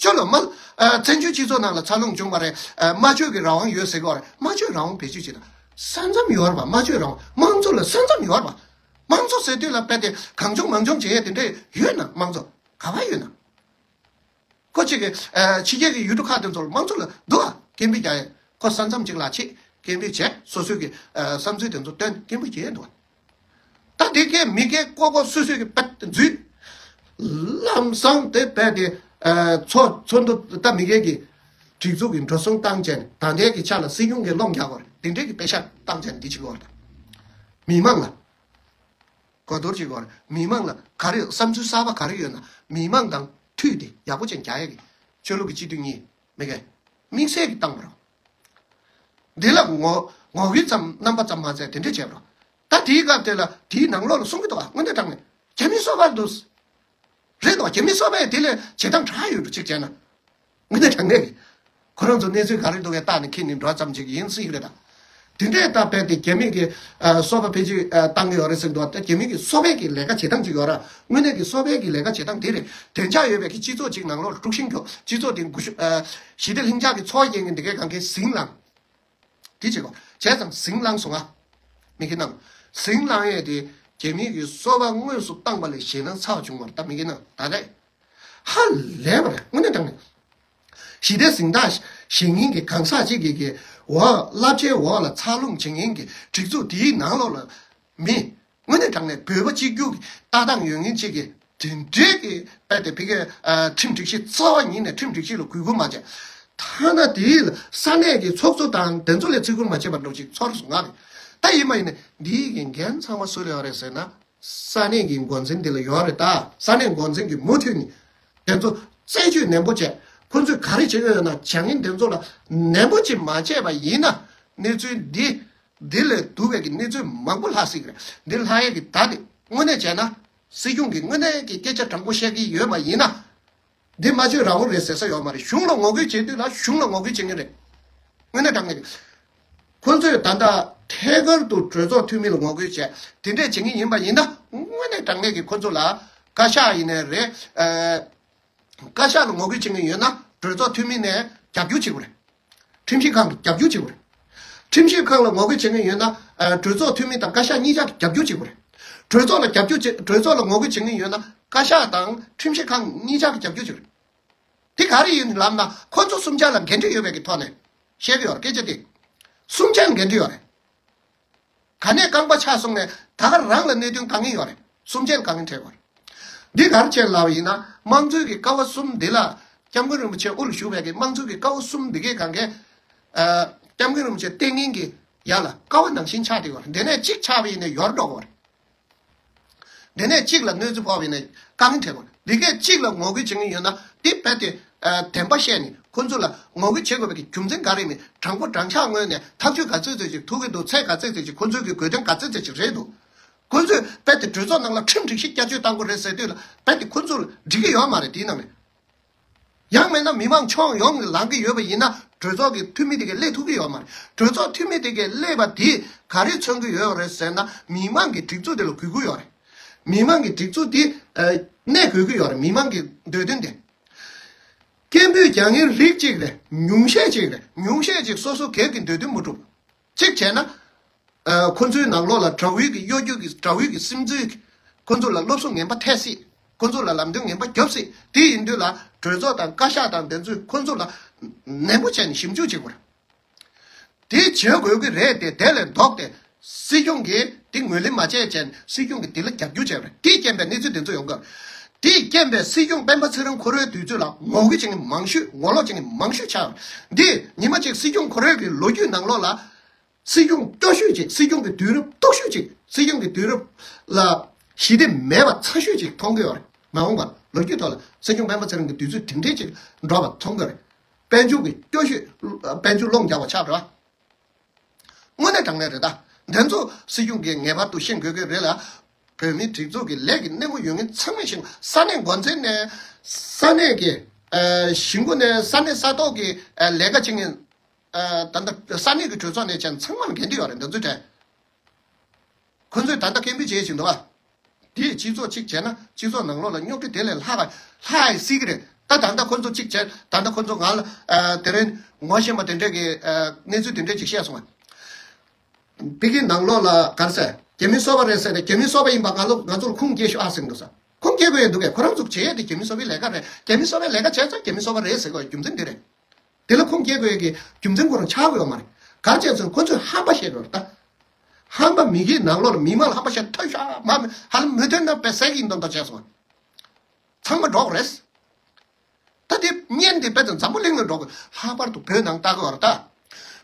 ཁྱོད་ལ་མ། བཙན་བྱོལ་སྤྱི་ཚོགས་ནང་ལ་འཚར་ལོངས་བྱུང་བ་རེད། སྨྲ་བརྗོད་ཀྱི་རང་དབང་ཡོད་ཟེར་གྱི་ཡོད་རེད། སྨྲ་བརྗོད་རང་དབང་བེད་སྤྱོད་བྱེད་དང་ས་མཚམས་ཡོད་རེད་པ། སྨྲ་བརྗོད་རང་དབང་། དམངས་གཙོ་ལ་ས་མཚམས་ཡོད་རེད་པ། དམངས་གཙོ་ཟེར་དུས་ལ་རྦད་དེ་གང་བྱུང་མང་བྱུང་བྱེད་ཡས་དེ་འདྲས་ཡོད་ན། དམངས་གཙོ་ག་པར་ཡོད་ན། ཁོ་གཅིག་གིས་ཕྱི་རྒྱལ་གྱི་ཡུལ་གྲུ་ཁག་དེ་ཚོར་དམངས་གཙོ་ལ་འདུག་ག་སྐད་འབོད་རྒྱག་ཡས། ཁོ་ས་མཚམས་གཅིག་ལ་ཆེད་སྐད་འབོད་བྱས་སོ་སོའི་གི་བསམ་ཚུལ་དེ་ཚོ་བཏོན་སྐད་འབོད་རྒྱག་ཡས་འདུག་ག་ད་དེ་གའི་མི་སྒེར་ཀོ་ཀོ་སོ་སོའི་གི་པད་འཛུལ། ལམ་སང་དེ་རྦད་དེ་ཚོགས་ཚོགས་འདུ་ད་མི་སྒེར་གྱི་སྒྲིག་འཛུགས་ཀྱི་འགྲོ་སོང་བཏང་བྱས་ནས་ད་ལྟའི་གི་ཆ་ལ་སྲིད་སྐྱོང་གི་སློབ་རྒྱག་དགོས་རེད། དེ་འདྲའི་གི་པེ་ཤག་བཏང་བྱས་ནས་འདི་བྱེད་དགོས་རེད། མི་མང་ལ་གོ་བསྡུར་བྱེད་དགོས་རེད། མི་མང་ལ་ག་རེ་བསམ་ཚུལ་གསར་པ་ག་རེ་ཡོད་ན་མི་མང་དང་མཐུད་དེ་ཡག་པོ་ཅན་རྒྱག་ཡས་གི་ཆོས་ལུགས་ཀྱི་སྤྱི་འཐུས་གཉིས། མི་སྒེར། དམིགས་བསལ་གྱི་བཏང་བ་རེད། འདི་ལ་ངོ་ངོ་རྒོལ་ཙམ་རྣམ་པ་ཙམ་མ་ཟད་དེ་འདྲ་བྱས་པ་རེད། ད་དེའི་སྐབས་དེ་ལ་དེའི་ནང་ལོགས་ལ་གསུང་གི་འདུག་ག་དངོས་གནས་དྲང་གནས་རྒྱ་མིའི་སོ་པ་འདུག་རེད་འདུག་རྒྱ་མིའི་སོ་པས་དེ་ལས་བྱེད་སྟངས་དྲག་ཡོད་འགྲོ་གཅིག་བྱས་ན། དངོས་གནས་དྲང་གནས་ཀྱི། ཁོ་རང་ཚོ་གནས་ཚུལ་ག་རེ་འདུག་གས་བལྟས་ནས་ཁྱེད་ནི་འགྲོ་ཙམ་ཅིག་ཡིན་སྲིད་ཀྱི་རེད་ད། དེ་འདྲས་ད་རྦད་དེ་རྒྱ་མི་གི་ཨ་སོ་པ་ཕལ་ཆེར་ཨ་བཏང་གི་ཡོད་རེད་ཟེར་འདུག་ད་རྒྱ་མི་གི་སོ་པའི་གི་ལས་ཀ་བྱེད་སྟངས་ཅིག་ཡོད་ར། དངོས་གནས་ཀྱི་སོ་པའི་གི་ལས་ཀ་བྱེད་སྟངས་དེ་རེད། བདེ་འཇགས་ཡོད་པའི་གི་སྤྱི་ཚོགས་ཅིག་ནང་ལོགས་ལ་དཀྲུག་ཤིང་རྒྱོབ། སྤྱི་ཚོགས་དེ་འགུལ་ཤུགས་ཨ་ཞི་བདེ་ལྷིང་འཇགས་ཀྱི་ཚོར་བ་སྐྱེ་མཁན་དེ་གའི་གང་གའི་ཟིང་ལངས། དེ་བྱེད་དགོས། བྱས་ཙང་ཟིང་ལངས་སོང་ང་། མི་གི་ནང་ཟིང་ལངས་ཡས་དེ་ རྒྱ་མི་གི་སོ་པ་དངོས་སུ་བཏང་པ་ལས་ཞེད་སྣང་ཚ་བ་བྱུང་བ་རེད། ད་མི་གི་ནང་ད་ལྟ་ཧ་ལས་པ་རེད། དངོས་གནས་དྲང་གནས། ཞི་བདེ་གཟེངས་རྟགས་བཞེས་མཁན་གྱི་གང་ཟག་ཅིག་གིས་གི་འོག་བསླབ་བྱའི་འོག་ལ་འཚར་ལོངས་བྱེད་མཁན་གྱི་སྒྲིག་འཛུགས་དེའི་ནང་ལོགས་ལ་མི། དངོས་གནས་དྲང་གནས་བོད་པ་གཅིག་གྱུར་གྱི་ལྟ་སྟངས་ཡོད་མཁན་ཅིག་གིས་དེ་འདྲའི་གི་དཔེ་དེ་ཕ་གི་ཨ་ཁྲིམས་སྒྲིག་གཞི་རྩ་བ་ཉིད་ནས་ཁྲིམས་སྒྲིག་གཞི་ལ་གུས་བཀུར་མ་བྱས། ཐ་ན་དེའི་ས་གནས་ཀྱི་ཚོགས་གཙོ་དང་དེ་ཚོ་ལས་བརྩི་བཀུར་མ་བྱས་པ་འདྲ་ཅིག་ཚོར་སོང་ང་རེད། ད་ཡིན་མ་ཡིན་ནས་འདིའི་གི་འགན་ཚང་མ་སུ་ལ་ཡོད་རེད་ཟེར་ན། ས་གནས་ཀྱི་འགོ་འཛིན་དེ་ལ་ཡོད་རེད། ད་ས་གནས་འགོ་འཛིན་གྱིས་མུ་མཐུད་ནས་དེ་ཚོ་རྩད་གཅོད་ནན་པོ་བྱས། ཁོ་ཚོས་ག་རེ་བྱེད་ཀྱི་ཡོད་ན་བྱ་ངན་དེ་ཚོ་ལ་ནན་པོ་ཅིག་མ་བྱས་པ་ཡིན་ན་གནས་ཚུལ་འདི། འདི་ལས་སྡུག་པའི་གི་གནས་ཚུལ་མང་པོ་ལྷག་སྲིད་ཀྱི་རེད། འདི་ལྷག་ཡས་ཀྱི་བརྡ་དེ་དངོས་གནས་བྱས་ན་སྲིད་སྐྱོང་གིས་དངོས་གནས་ཀྱི་སྐད་ཆ་དྲང་པོ་བཤད་ཀྱི་ཡོད་པ་ཡིན་ན། འདི་སྨྲ་བརྗོད་རང་དབང་རེད་ཟེར་ས་ཡོད་མ་རེད། གཞུང་ལ་ངོ་རྒོལ་བྱེད་དུས་ལ་གཞུང་ལ་ངོ་རྒོལ་བྱེད་ངེས་རེད། དངོས་གནས་དྲང་གནས་རེད། ཁོ་ཚོས་ད་ལྟ་ཐད་ཀར་དུ་གྲོས་ཚོགས་འཐུས་མི་ལ་ངོ་རྒོལ་བྱས་དེ་འདྲས་བྱེད་ངེས་ཡིན་པ་ཡིན་ན་དངོས་གནས་དྲང་གནས་ཀྱི་ཁོ་ཚོ་ལ་བཀའ་ཤག་ཡིན་ནའི་རེད། ཨ། བཀའ་ཤག་ལ་ངོ་རྒོལ་བྱེད་མཁན་ཡོད་ན་གྲོས་ཚོགས་འཐུས་མི་ནས་རྒྱབ་སྐྱོར་བྱེད་དགོས་རེད། ཁྲིམས་ཞིབ་ཁང་གིས་རྒྱབ་སྐྱོར་བྱེད་དགོས་རེད། ཁྲིམས་ཞིབ་ཁང་ལ་ངོ་རྒོལ་བྱེད་མཁན་ཡོད་ན་ཨ། གྲོས་ཚོགས་འཐུས་མི་དང་བཀའ་ཤག་གཉིས་ཆ་གིས་རྒྱབ་སྐྱོར་བྱེད་དགོས་རེད། གྲོས་ཚོགས་ལ་རྒྱབ་སྐྱོར་བྱེད། གྲོས་ཚོགས་ལ་ངོ་རྒོལ་བྱེད་མཁན་ཡོད་ན་བཀའ་ཤག་དང་ཁྲིམས་ཞིབ་ཁང་གཉིས་ཆ་གིས་རྒྱབ་སྐྱོར་བྱེད་དགོས་རེད། དེ་ག་རེ་ཡིན་ལབ་ན་ཁོ་ཚོ་གསུམ་ཆ་ལ་འགན་འཁྲི་ཡོད་པའི་གི་ཐོག་ནས་བཤད་ཀྱི་ཡོད་རེད། སྐད་ཆ་དེ་གསུམ་ཆ་ལ་འགན་འཁྲི་ཡོད་རེད། ག་ནས་རྐང་པ་ཆག་སོང་ནས་ད་ག་རང་ལ་གནད་དོན་དཀའ་ངལ་ཡོད་རེད། གསུམ་ཆ་ལ་དཀའ་ངལ་འཕྲད་ཡོད་རེད། འདི་ག་རེ་བྱས་ལབ་ཡིན་ན་དམངས་གཙོའི་གི་ཀ་བ་གསུམ་འདི་ལ་སྐྱབས་མགོན་རིན་པོ་ཆེ་དབུ་ལ་བཞུགས་པའི་གི་དམངས་གཙོའི་གི་ཀ་བ་གསུམ་འདི་གའི་གང་གའི་ཨ། སྐྱབས་མགོན་རིན་པོ་ཆེ་བསྟེན་མཁན་གི་ཡ་ལ་ཀ་བ་ནང་བཞིན་ཆགས་བསྡད་ཡོད་རེད། འདི་ནས་གཅིག་ཆག་པ་ཡིན་ན་ཡོར་འགྲོ་གི་ཡོད་རེད། འདི་ནས་གཅིག་ལ་གནོད་འཚེ་ཕོག་པ་ཡིན་ན་དཀའ་ངལ་འཕྲད་དགོས། འདི་གས་གཅིག་ལ་ངོ་རྒོལ་བྱེད་མཁན་ཡོད་ན་འདི་རྦད་དེ་ཨ། བདེན་པ་བཤད་ནས་ཁོ་ཚོ་ལ་ངོ་རྒོལ་བྱེད་དགོས་པའི་གི་རྒྱུ་མཚན་ག་རེ་མིན། དྲང་པོ་དྲང་ཆག་ངོས་ནས་ཐག་གཅོད་ག་ཚོད་ཚོད་ཅིག་ཐུག་གི་འདུག་ཚད་ག་ཚོད་ཚོད་ཅིག་ཁོ་ཚོའི་གི་དགོས་དོན་ག་ཚོད་ཚོད་ཅིག་རེད་འདུག་ཁོ་ཚོས་རྦད་དེ་གྲོས་ཚོགས་ནང་ལ་ཁྲིམས་སྒྲིག་གཞི་བསྐྱར་བཅོས་གཏང་དགོས་རེད་ཟེར་དུས་ལ་རྦད་དེ་ཁོ་ཚོ་ལ་འགྲིག་གི་ཡོད་མ་རེད། དེའི་ནང་ནས། ཡང་མིན་ན་མི་མང་ཁྱོན་ཡོངས་ནས་ལངས་ཀྱི་ཡོད་པ་ཡིན་ན་གྲོས་ཚོགས་ཀྱི་འཐུས་མི་དེ་གས་སླེབས་ཐུབ་ཀྱི་ཡོད་མ་རེད། གྲོས་ཚོགས་འཐུས་མི་དེ་གས་སླེབས་པ་དེས་ག་རེ་མཚོན་གྱི་ཡོད་རེད་ཟེར་ན་མི་མང་གི་སྒྲིག་འཛུགས་དེ་ལ་གུས་བཀུར་ཡོད་རེད། མི་མང་གི་སྒྲིག་འཛུགས་དེ་ཨ། གནས་དགོས་ཀྱི་ཡོད་རེད། མི་མང་གི་འདོད་དོན་དེ། སྐད་འབོད་རྒྱག་མཁན་རིགས་གཅིག་རེད། ཉུང་ཤས་གཅིག་རེད། ཉུང་ཤས་གཅིག་སོ་སོ་སྒེར་གྱི་འདོད་དོན་མ་གྲུབ། གཅིག་བྱས་ན། ཨ། ཁོ་ཚོའི་ནང་ལོགས་ལ་དགྲ་བོའི་གི་གཡོ་སྒྱུ་གི་དགྲ་བོའི་གི་སིམ་འཛུལ་གི་ཁོ་ཚོ་ལ་སློབ་གསོ་ངན་པ་ཐེབས་སྲིད། ཁོ་ཚོ་ལ་ལམ་སྟོན་ངན་པ་རྒྱོབ་སྲིད། དེ་ཡིན་དུས་ལ་གྲོས་ཚོགས་དང་བཀའ་ཤག་དང་དེ་ཚོས་ཁོ་ཚོ་ལ་ནན་པོ་བྱས་ནས་ཞིབ་འཇུག་བྱེད་དགོས་རེད། དེ་བྱེད་དགོས་ཀྱི་རེད་དེ། དེ་ལས་ལྡོག་སྟེ་སྲིད་སྐྱོང་གིས་དེ་ངོས་ལེན་མ་བྱས་བྱས་ནས་སྲིད་སྐྱོང་གིས་དེ་ལ་རྒྱབ་སྐྱོར་བྱས་པ་རེད། དེས་རྐྱེན་པས་གནས་ཚུལ་དེ་ཚོ་ཡོང་གི་རེད། དེས་རྐྱེན་པས་སྲིད་སྐྱོང་སྤེན་པ་ཚེ་རིང་ཁོ་རའི་དུས་ཚོད་ལ་ངོ་རྒོལ་བྱེད་མཁན་མང་ཤོས་ངོ་ལོག་བྱེད་མཁན་མང་ཤོས་ཆགས་པ་རེད། འདི་ཉི་མ་གཅིག་སྲིད་སྐྱོང་ཁོ་རའི་གི་ལོ་རྒྱུས་ནང་ལོགས་ལ། སྲིད་སྐྱོང་སྐྱོ་ཤོས་ཅིག་སྲིད་སྐྱོང་གི་དུས་རབས་སྟུག་ཤོས་ཅིག་སྲིད་སྐྱོང་གི་དུས་རབས་ལ་ཞི་བདེ་མེད་པ་ཚ་ཤོས་ཅིག་མཐོང་གི་ཡོད་རེད། མ་འོངས་པར་ལོ་རྒྱུས་ཐོག་ལ་སྲིད་སྐྱོང་སྤེན་པ་ཚེ་རིང་གི་དུས་ཚོད་དེ་འདྲས་ཅིག་འགྲོ་བ་མཐོང་གི་རེད། དཔལ་འབྱོར་གྱི་སྐྱོ་ཤོས། དཔལ་འབྱོར་སློང་རྒྱག་པ་ཆགས་རེད་བ། དངོས་གནས་དྲང་གནས་རེད་ད། འདི་ཚོ་སྲིད་སྐྱོང་གིས་ངེས་པར་དུ་ཤེས་དགོས་ཀྱི་རེད་ལ། བོད་མིའི་སྒྲིག་འཛུགས་ཀྱི་ལས་ཀྱི་སྣེ་མོ་ཡོད་མཁན་ཚང་མས་ཤེས་དགོས། ས་གནས་འགོ་འཛིན་ནས་ས་གནས་ཀྱི་ཨ། གཞིས་འགོ་ནས་ས་གནས་ས་ཐོག་གི་ཨ། ལས་ཀ་བྱེད་མཁན། ཨ། ད་ལྟ་ས་གནས་ཀྱི་གྲོས་ཚོགས་ནས་ཀྱང་ཚང་མར་འགན་འཁྲི་ཡོད་རེད། འདི་ཚོའི་གྲས། ཁོ་ཚོས་ད་ལྟ་སྐད་འབོད་བྱེད་བཞིན་འདུག་བ། དེས་སྤྱི་ཚོགས་གཅིག་བྱས་ན་སྤྱི་ཚོགས་ནང་ལོགས་ལ་རྙོག་དྲ་དེ་ལས་ལྷག་ལྷག་སྲིད་ཀྱི་རེད། ད་ད་ལྟ་ཁོ་ཚོ་གཅིག་བྱས་ད་ལྟ་ཁོ་ཚོ་ང་ལ་ཨ། དེ་རིང་ངོ་ཤེས་པ་དེ་འདྲས་ཀྱི་ཨ། གནས་ཚུལ་དེ་འདྲས་ཅིག་བཤད་སོང་བ། ཕ་གིའི་ནང་ལོགས་ལ་ག་རེ་ཟེར། རྒྱ་མི་སོ་པ་རེད་ཟེར་ནས་རྒྱ་མི་སོ་པ་ཡིན་པ་ང་ལོ་ང་ཚོ་ལ་ཁུངས་སྐྱེལ་ཤོག་ཨ་ཟེར་གྱི་འདུག་ས། ཁུངས་སྐྱེལ་དགོས་ཡ་འདུག་གས། ཁོ་རང་ཚོ་བྱེད་ཡ་དེ་རྒྱ་མི་སོ་པའི་ལས་ཀ་རེད། རྒྱ་མི་སོ་པའི་ལས་ཀ་བྱས་ཙང་རྒྱ་མི་སོ་པ་རེད་ཟེར་དགོས་ཡ་རྒྱུ་མཚན་འདི་རེད། དེ་ལ་ཁུངས་སྐྱེལ་དགོས་ཡ་གི་རྒྱུ་མཚན་ཁོ་རང་ཆགས་དགོས་ཡོད་མ་རེད། ག་རེ་བྱས་ཙང་ཁོ་ཚོས་ཧམ་པ་བཤད་དགོས་རེད་ད། ཧམ་པ་མི་གིས་ནང་ལོགས་ལ་མི་མང་ལ་ཧམ་པ་བཤད་ཐོས་ཤག་མ་ཧ་ལམ་མུ་མཐུད་ན་པེ་སེ་གི་མདོག་མདོག་བྱས་སོང་། ཚང་མ་འགྲོ་དགོས་རེད། ད་དེ་བརྙན་དེ་དཔེ་དང་འཛམ་བུ་གླིང་ལ་འགྲོ་དགོས། ལྷག་པར་དུ་བོད་ནང་ལྟ་གི་ཡོད་རེད་ད།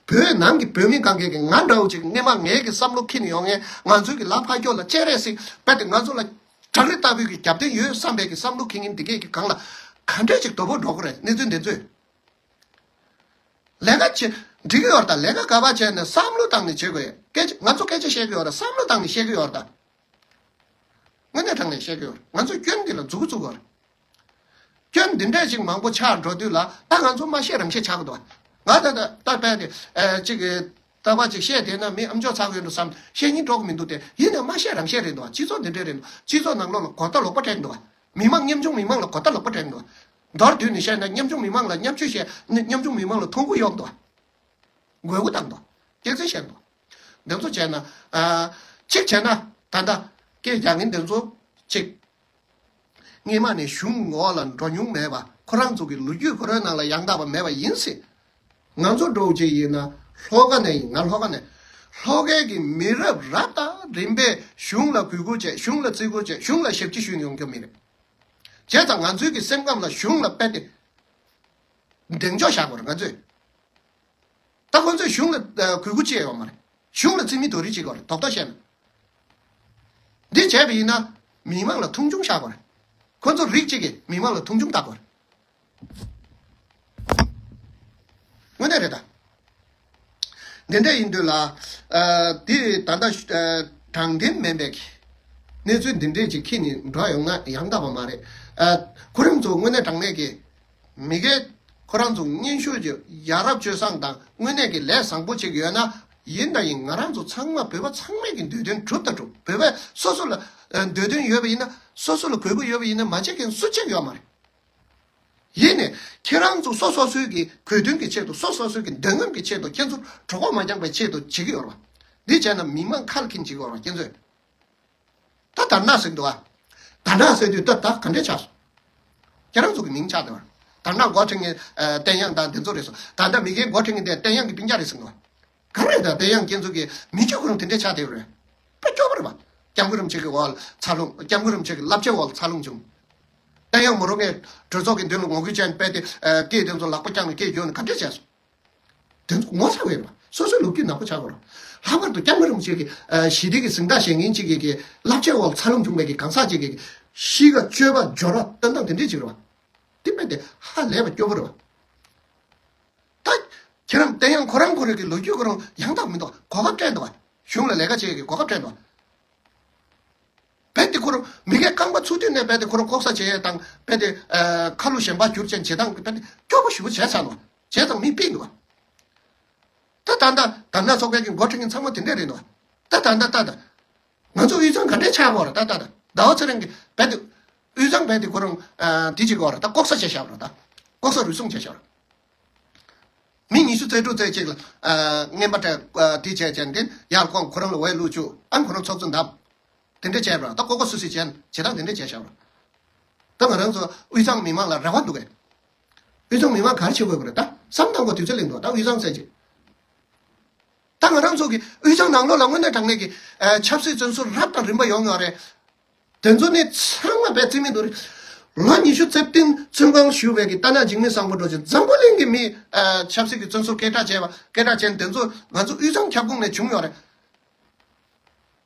བོད་ནང་གི་བོད་མི་གང་གས་ཀྱི་ང་འདྲ་བོ་ཅིག་སྔས་མ་ངའི་གི་བསམ་བློ་འཁྱེར་ནས་ཡོང་མཁན་ང་ཚོའི་གི་ལ་ཕ་ཁྱོ་ལ་སྤྱན་རས་གཟིགས་དཔེ་དེ་ང་ཚོ་ལ་བྲག་རི་ལྟ་བུའི་གི་རྒྱབ་རྟེན་ཡོད་བསམ་པའི་གི་བསམ་བློ་འཁྱེར་མཁན་འདི་གས་ཀྱི་སྒང་ལ་ག་འདྲས་ཅིག་དོ་ཕོག་འགྲོ་གི་རེད། གནས་ཚུལ་འདི་ཚོས། ལས་ཀ་བྱེད་འགྲིག་གི་ཡོད་རེད་ད། ལས་ཀ་ག་པར་བྱས་ནས་བསམ་བློ་བཏང་ནས་བྱེད་དགོས། སྐད་ཆ་ང་ཚོ་སྐད་ཆ་བཤད་གི་ཡོད་རེད། བསམ་བློ་བཏང་ནས་བཤད་གི་ཡོད་རེད་ད། དངོས་གནས་དྲང་གནས་བཤད་ཀྱི་ཡོད་རེད། ང་ཚོས་སྐྱོན་འདི་ལ་མཛུབ་གུ་བཙུགས་པ་རེད། སྐྱོན་འདི་འདྲ་ཞིག་མང་པོ་ཆགས་འགྲོ་དུས་ལ་ད་ང་ཚོ་མ་བཤད་རང་བཤད་ཆགས་ཀྱི་འདུག་ང་ད་ད་ད་དཔེ་དེ་ཨེ་གཅིག་གི་རྟག་པར་ཅིག་བཤད་བསྡད་ན་མི་ཨམ་ཅོག་ཚ་གི་ཡོད་འགྲོ་བསམ། བཤད་སྙིང་བྲོ་གི་མི་འདུག་སྟེ། ཡིན་ནའང་མ་བཤད་རང་བཤད་རེད་འདུག་སྤྱི་ཚོགས་འདི་འདྲ་རེད་འདུག་སྤྱི་ཚོགས་ནང་ལོགས་ལ་གོ་བརྡ་ལོག་པ་སྤྲད་འདུག་མི་མང་ཉམ་ཆུང་མི་མང་ལ་གོ་བརྡ་ལོག་པ་སྤྲད་འདུག་མདོར་བསྡུས་ནས་བཤད་ན་ཉམ་ཆུང་མི་མང་ལ་བརྙས་བཅོས་བྱས། ཉམ་ཆུང་མི་མང་ལ་ཐོ་འགོད་གཡོག་འདུག་དགོས་མཁོ་བཏང་འདུག་སྐྱག་རྫུན་བཤད་འདུག་འདི་ཚོ་བྱས་ན། ཨ། གཅིག་བྱས་ན་ད་ལྟ་ སྐད་རྒྱག་མཁན་དེ་ཚོ་གཅིག་སྔས་མ་ནས་གཞུང་འོག་ལ་འགྲོ་མྱོང་མེད་པ། ཁོ་རང་ཚོ་གི་ལོ་རྒྱུས་ཁོ་རང་ནང་ལ་ཡང་དག་པ་མེད་པ་ཡིན་སྲིད། ང་ཚོ་འདྲ་བོ་ཅིག་ཡིན་ན་ལྷོ་ཁ་ནས་ཡིན། ང་ལྷོ་ཁ་ནས། ལྷོ་ཁའི་གི་མི་རབས་རབ་དང་རིམ་པས་གཞུང་ལ་གུས་བཀུར་བྱས། གཞུང་ལ་བརྩི་བཀུར་བྱས། གཞུང་ལ་ཞབས་ཕྱི་ཞུས་ཡོང་རྒྱུ་མི་རེད། བྱས་ཙང་ང་ཚོའི་གི་སེམས་ཁམས་ལ་གཞུང་ལ་རྦད་དེ་གདེང་འཇོག་བཞག་དགོས་རེད་ང་ཚོས། ད་ཁོ་ཚོས་གཞུང་ལ་ཨ་གུས་བཀུར་བྱས་ཡོད་མ་རེད། གཞུང་ལ་བརྩི་མེད་རྡོག་རིལ་བྱེད་ཀྱི་ཡོད་རེད། རྡོག་རྡོག་བཤད་ན། འདི་བྱས་པ་ཡིན་ན་མི་མང་ལ་མཐོང་ཆུང་བཞག་དགོས་རེད། ཁོ་ཚོ་རིགས་གཅིག་གིས་མི་མང་ལ་མཐོང་ཆུང་བཏང་དགོས་རེད། དངོས་གནས་རེད་ད། འདི་འདྲ་ཡིན་དུས་ལ། ཨ་འདི་ད་ལྟ་ཨ་དྲང་བདེན་མིན་པའི་གི་གནས་ཚུལ་འདི་འདྲས་ཅིག་འཁྱེར་ནས་འགྲོ་ཡོང་ན་ཡང་དག་པ་མ་རེད། ཨ་ཁོ་རང་ཚོ་དངོས་གནས་དྲང་གནས་ཀྱི་མི་སྒེར་ཁོ་རང་ཚོ་སྙན་ཞུ་ཅིག་ཡ་རབས་སྤྱོད་བཟང་དང་དངོས་གནས་ཀྱི་ལས་བཟང་པོ་ཅིག་ཡོད་ན། ཡིན་དང་ཡིན། ང་རང་ཚོ་ཚང་མ་བོད་པ་ཚང་མའི་གི་འདོད་དོན་གྲུབ་དང་གྲུབ། བོད་པ་སོ་སོ་ལ་ཨ་འདོད་དོན་ཡོད་པ་ཡིན་ན། སོ་སོ་ལ་དགོས་མཁོ་ཡོད་པ་ཡིན་ན། མ་བྱེད་མཁན་སུ་གཅིག་ཡོད་མ་རེད། ཡིན་ནའི་ཁྱེད་རང་ཚོ་སོ་སོ་སོའི་གི་དགོས་དོན་གྱི་ཆེད་དུ། སོ་སོ་སོའི་གི་འདོད་རྔམ་གྱི་ཆེད་དུ། ཁྱེད་ཚོ་གྲོད་ཁོག་མ་འགྲངས་པའི་ཆེད་དུ་བྱེད་ཀྱི་ཡོད་རེད་བ། འདི་བྱས་ན་མི་མང་ཁ་ལ་འཁྱེར་བྱེད་ཀྱི་ཡོད་རེད་བ་ཁྱེད་ཚོས། ད་དར་ནག་ཟེར་འདུག་ཨ། དར་ནག་ཟེར་དུས་ད་ད་ག་འདྲས་ཆགས་སོང་། ཁྱེད་རང་ཚོ་གི་མིང་ཆགས་བསྡད་པ་རེད། དར་ནག་འགོ་ཁྲིད་མཁན་ཨ་བསྟན་དབྱངས་དང་དེ་ཚོ་རེད་སོང་། ད་ལྟ་མི་སྒེར་འགོ་ཁྲིད་མཁན་དེ་བསྟན་དབྱངས་ཀྱི་སྤུན་ཀྱག་རེད་ཟེར་འདུག་ཨ། ག་རེ་ད་བསྟན་དབྱངས་ཁྱེད་ཚོ་གི་མི་སྤྱོད་ཁོ་རང་དེ་འདྲས་ཆགས་བསྡད་པ་རེད། དཔེ་སྐྱོ་པོ་རེད་པ། སྐྱབས་མགོན་རིན་པོ་ཆེ་གི་འོག་ལ་འཚར་ལོངས། སྐྱབས་མགོན་རིན་པོ་ཆེ་གི་བསླབ་བྱའི་འོག་ལ་འཚར་ལོངས་བྱུང་། བསྟན་དབྱངས་མོ་རང་གི་གྲོས་ཚོགས་ཀྱི་མདུན་ལ་ངོ་རྒོལ་བྱས་ནས་དཔེ་དེ་ཨ་སྐད་དེ་ཚོ་ལག་པ་བརྐྱངས་ནས་སྐད་རྒྱོབ་ནས་ག་འདྲས་བྱས་སོང་། དེ་ཚོ་ངོ་ཚ་བས་རེད་པ། སོ་སོའི་ལོ་རྒྱུས་ནག་པོ་ཆགས་དགོས་རེད། ལྷག་པར་དུ་སྐྱབས་མགོན་རིན་པོ་ཆེ་གི་ཨ་ཞི་བདེ་གི་གཟེངས་རྟགས་བཞེས་མཁན་གཅིག་གི་གི་བསླབ་བྱའི་འོག་ལ་འཚར་ལོངས་བྱུང་བའི་གི་གང་ཟག་ཅིག་གི་གི་གཤིས་ཀ་སྤྱོད་པ་སྦྱོར་བ་སྟོན་སྟངས་དེ་འདྲས་ཅིག་རེད་པ། དེ་དཔེ་དེ་ཧ་ལས་པ་སྐྱོ་པོ་རེད་པ། ད་ཁྱེད་རང་བསྟན་དབྱངས་ཁོ་རང་ཁོ་རང་གི་ལོ་རྒྱུས་ཁོ་རང་ཡང་དག་མི་འདུག་གོ་སྐབས་སྤྲད་འདུག་ག་གཞུང་ལ་ལས་ཀ་བྱེད་ཀྱི་གོ་སྐབས་སྤྲད་འདུག་ག་རྦད་དེ་ཁོ་རང་མི་སྒེར་རྐང་པ་ཚུགས་དུས་ནས་རྦད་དེ་ཁོ་རང་ལྐོག་ཟ་བྱེད་ཡས་དང་། རྦད་དེ་ཨ་ཁ་ལོ་གཞན་པ་བསྒྱུར་ཅན་བྱེད་སྟངས་རྦད་དེ་སྐྱོ་པོ་ཞེ་པོ་བྱས་ཚར་འདུག་བྱས་ཙང་མི་ཕིགས་འདུག་ག་ད་ད་ལྟ་དར་ནག་ཚོགས་པའི་གི་འགོ་ཁྲིད་མཁན་ཚང་མ་དེ་འདྲས་རེད་འདུག་ག་ད་ད་ད་ད་ད་ང་ཚོ་དབུས་གཙང་ག་འདྲས་ཆགས་ཀྱི་ཡོད་རེད། ད་ད་ད་ཟླ་བ་ཚེ་རིང་གིས་རྦད་དེ་དབུས་གཙང་རྦད་དེ་ཁོ་རང་ཨ་དེ་བྱེད་ཀྱི་ཡོད་རེད། ད་ལྐོག་ཟ་བྱས་བཞག་པ་རེད། ད་ལྐོག་ཟ་རུལ་སུངས་བྱས་བཞག་པ་རེད། མི་ཉི་ཤུ་རྩ་དྲུག་ཙམ་ཅིག་ལ་ཨ་རྔན་པ་སྤྲད། ཨ་དེ་བྱས་བྱས་འདི་ཡར་ཁོང་ཁོ་རང་ལ་འོས་བླུགས་བཅུག་ཨ་ཁོ་རང་ཚོགས་གཙོ་བདམས། དེ་འདྲ་བྱས་པ་རེད། ད་ལྐོག་ལྐོག་སུད་སུད་བྱས་བྱེད་སྟངས་དེ་འདྲ་བྱས་བཞག་པ་རེད། ད་ང་རང་ཚོ་དབུས་གཙང་མི་མང་ལ་རེ་བ་འདུག་གས། དབུས་གཙང་མི་མང་ག་རེ་བྱེད་དགོས་པ་རེད། ད་བསམ་བཏང་དགོས་དུས་ཚོད་སླེབས་འདུག་ད་དབུས་གཙང་ཟེར་གྱི། ད་ང་རང་ཚོ་གི་དབུས་གཙང་ནང་ལོགས་ལ་དངོས་གནས་དྲང་གནས་ཀྱི་ཨ་ཆབ་སྲིད་བཙོན་ཟུར་རབ་དང་རིམ་པ་ཡོང་ཡོད་རེད། དེ་ཚོ་ནི་ཚང་མ་རྦད་རྩིས་མེད་དུ་རེད། ལོ་ཉི་ཤུ་རྩ་བདུན་ཚོན་ཁང་བཞུགས་པའི་གི་རྟ་ནག་འཇིགས་མེད་བཟང་པོ་འདྲ་བོ་ཅིག་འཛམ་བུ་གླིང་གི་མི་ཨ་ཆབ་སྲིད་ཀྱི་བཙོན་ཟུར་སྐད་གྲགས་ཅན་པ། སྐད་གྲགས་ཅན་དེ་ཚོ་ང་ཚོ་དབུས་གཙང་ཁྱབ་ཁོངས་ནས་བྱུང་ཡོད་རེད།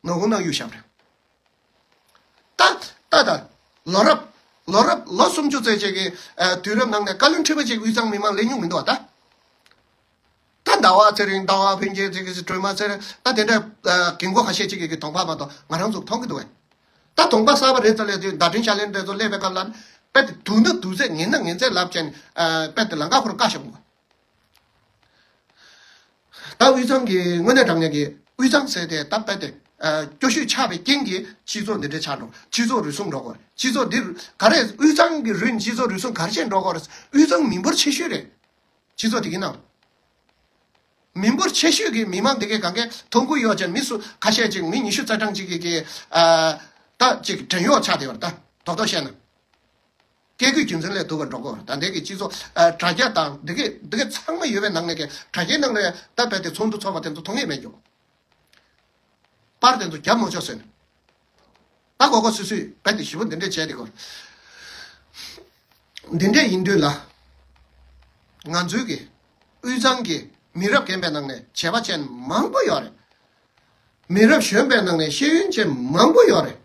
ནོར་ཁུངས་ནང་གཡུགས་བཞག་པ་རེད། ད་ད་ད་ལོ་རབས་ལོ་རབས་ལོ་སུམ་ཅུ་ཙམ་ཅིག་གི་ཨ་དུས་རབས་ནང་ནས་བཀའ་བློན་ཁྲི་པ་ཅིག་དབུས་གཙང་མི་མང་སླེབས་མྱོང་མི་འདུག་བ་ད། ད་ཟླ་བ་ཚེ་རིང་ཟླ་བ་ཕུན་སྐྱིད་ཅིག་གི་སྒྲོལ་མ་ཚེ་རིང་ད་དེ་འདྲ་ཨ་རྒན་གོག་ཁ་ཤས་ཅིག་གི་གདོང་པ་མ་གཏོགས་ང་རང་ཚོ་མཐོང་གི་འདུག་བས། ད་གདོང་པ་གསར་པ་རེད་ཙམ་ལས་དུས་བརྡ་འཕྲིན་ཤག་ལེན་དེ་ཚོ་སླེབས་པའི་སྐབས་ལ་དཔེ་དེ་དུག་ན་དུག་ཚད་ངན་ན་ངན་ཚད་ལབ་བྱས་ནས་ཨ་དཔེ་དེ་ལམ་ཁ་ཁོ་རང་བཀག་བཞག་འདུག་བ། ད་དབུས་གཙང་གི་དངོས་གནས་དྲང་གནས་ཀྱི་དབུས་གཙང་ཟེར་དེ་ད་དཔེ་དེ་ཨ་སྐྱོ་ཤོས་ཆགས་པའི་རྐྱེན་གྱིས་སྤྱི་ཚོགས་འདི་འདྲ་ཆགས་འགྲོ། སྤྱི་ཚོགས་རུལ་སུངས་འགྲོ་གི་རེད། སྤྱི་ཚོགས་འདི་ག་རེ་དབུས་གཙང་གི་རུལ་ནས་སྤྱི་ཚོགས་རུལ་སུངས་ག་རེ་བྱས་འགྲོ་གི་རེད། དབུས་གཙང་མི་འབོར་ཆེ་ཤོས་རེད། སྤྱི་ཚོགས་དེ་གི་ནང་མི་འབོར་ཆེ་ཤོས་ཀྱི་མི་མང་དེ་གའི་གང་གའི་ཐོབ་ཁུངས་ཡོད་ཅན་མི་སུ་ཁ་ཤས་ཅིག་མི་ཉི་ཤུ་རྩ་གྲངས་ཅིག་གི་གི་ཨ་ད་ཅིག་བྲན་གཡོག་ཆགས་བསྡད་ཡོད་རེད། ད་རྡོག་རྡོག་བཤད་ན། སྐད་དགོས་རྒྱུ་མཚན་ལས་ཐུག་པ་འགྲོ་གི་ཡོད་རེད། ད་འདི་གི་སྤྱི་ཚོགས་ཨ་དྲ་རྒྱ་དང་འདི་གའི་འདི་གའི་ཚང་མ་ཡོད་པའི་ནང་ནས་གི་དྲ་རྒྱའི་ནང་ལ་ད་རྦད་དེ་ཚོགས་འདུ་ཚོགས་པ་དེ་ཚོ་མཐོང་ཡས་མེད་རྒྱུ། པར་དེ་ཚོ་རྒྱབ་མ་ཆོག་ཟེར་ནས། ད་གོ་གོ་སུ་སུས་རྦད་དེ་ཞེ་པོ་འདི་འདྲས་བྱས་ཏེ་གོ། འདི་འདྲས་ཡིན་དུས་ལ། ང་ཚོའི་གི་དབུས་གཙང་གི་མི་རབས་རྒན་པའི་ནང་ནས་བྱས་པ་ཅན་མང་པོ་ཡོད་རེད། མི་རབས་གཞོན་པའི་ནང་ནས་ཤེས་ཡོན་ཅན་མང་པོ་ཡོད་རེད།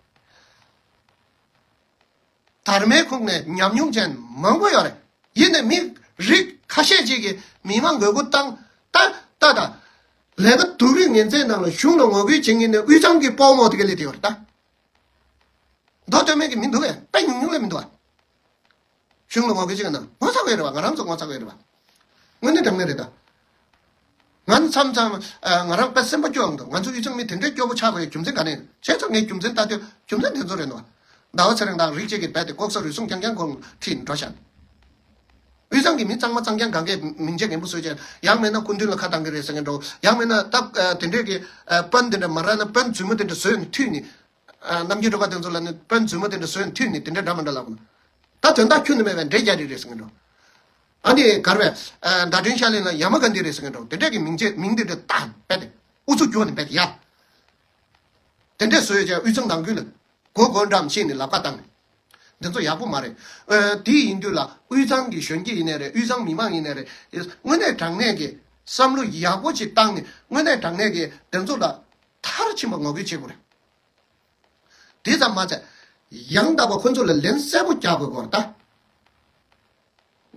དར་མའི་ཁོངས་ནས་ཉམས་མྱོང་ཅན་མང་པོ་ཡོད་རེད། ཡིན་ནའི་མི་རིགས་ཁ་ཤས་ཅིག་གིས་མི་མང་མགོ་སྐོར་བཏང་། ད་ད་ད། ལས་ཀ་སྡུག་རུས་ངན་ཚད་ནང་ལ་གཞུང་ལ་ངོ་རྒོལ་བྱེད་མཁན་ནི་དབུས་གཙང་གི་དཔའ་མོ་དེ་ག་སླེབས་བསྡད་ཡོད་རེད་ད། མདོ་སྟོད་སྨད་ཀྱི་མི་འདུག་གས། དཔེ་ཉུང་ཉུང་ལས་མི་འདུག་ག་གཞུང་ལ་ངོ་རྒོལ་བྱེད་མཁན་ན་ངོ་ཚ་བས་རེད་བ། ང་རང་ཚོ་ངོ་ཚ་བས་རེད་བ། དངོས་གནས་དྲང་གནས་རེད་ད། ང་ནི་མཚམས་མཚམས་ཨ་ང་རང་དཔེ་སེམས་པ་སྐྱོ་ཡོང་འདུག་ང་ཚོ་དབུས་གཙང་མི་དེ་འདྲའི་སྐྱོ་པོ་ཆགས་དགོས་ཡ་རྒྱུ་མཚན་ག་ནས་ཡིན། བྱས་ཙང་ངས་རྒྱུ་མཚན་ལྟ་དུས་རྒྱུ་མཚན་དེ་ཚོ་རེད་འདུག་ཟླ་བ་ཚེ་རིང་དང་རིགས་གཅིག་གིས་རྦད་དེ་ལྐོག་ཟ་རུལ་སུངས་རྐྱང་རྐྱང་ཁོང་ཁྲིད་འགྲོ་ཤག་དབུས་གཙང་གི་མི་གཙང་མ་གཙང་རྐྱང་གང་གས་མིང་ཆད་ངན་པོ་བཟོས་བྱས། ཡང་མིན་ན་སྐུ་མདུན་ལ་ཁ་བཏང་གི་རེད་ཟེར་མཁན་འདྲ་བོ། ཡང་མིན་ན་ད་ཨ་དེ་འདྲས་ཀྱི་ཨ་དཔོན་དེ་འདྲ་མ་རག་ན་དཔོན་རྫུན་མ་དེ་འདྲ་བཟོས་ནས་མཐུད་ནས། ཨ། ནམ་རྒྱུན་འགྲོ་ཁ་དེ་ཚོ་ལ་ནི་དཔོན་རྫུན་མ་དེ་འདྲ་བཟོས་མཐུད་ནས་དེ་འདྲ་འདྲ་མི་འདྲ་ལབ་དགོས། ད་དོན་དག་ཁྱོན་ནས་མེད་པའི་འདྲེ་རྒྱག་རེད་རེད་ཟེར་མཁན་འགྲོ། ཨ་ནི་གར་བའི་ཨ། ཟླ་སྒྲོན་ཤར་གླིང་ལ་ཡ་མ་ག་འདི་རེད་ཟེར་མཁན་འགྲོ། དེ་འདྲ་གི་མིང་ཚིག་མིང་དེ་འདྲ་བཏགས་རྦད་དེ་ཨུ་ཚུགས་རྒྱོབ་ནས་རྦད་དེ་ཡ། དེ་འདྲ་བཟོས་བྱས་དབུས་གཙང་ནང་ཁུལ་ལ་མགོ་སྒོར་འགྲམ་ཕྱིན་ནས་ལབ་ཁ་བཏང་ནས། འདི་ཚོ་ཡག་པོ་མ་རེད། ཨ། དེ་ཡིན་དུས་ལ་དབུས་གཙང་གི་གཞོན་སྐྱེས་ཡིན་ནའི་རེད། དབུས་གཙང་མི་མང་ཡིན་ནའི་རེད། དངོས་གནས་དྲང་གནས་ཀྱི་བསམ་བློ་ཡག་པོ་ཅིག་བཏང་ནས། དངོས་གནས་དྲང་གནས་ཀྱི་དེ་ཚོ་ལ་མཐར་ཕྱིན་པ་ངོ་རྒོལ་བྱེད་དགོས་རེད། དེ་ཙམ་མ་ཚད། ཡང་དག་པ་ཁོ་ཚོ་ལ་ལན་གསལ་པོ་རྒྱག་དགོས་སྐོར་ད།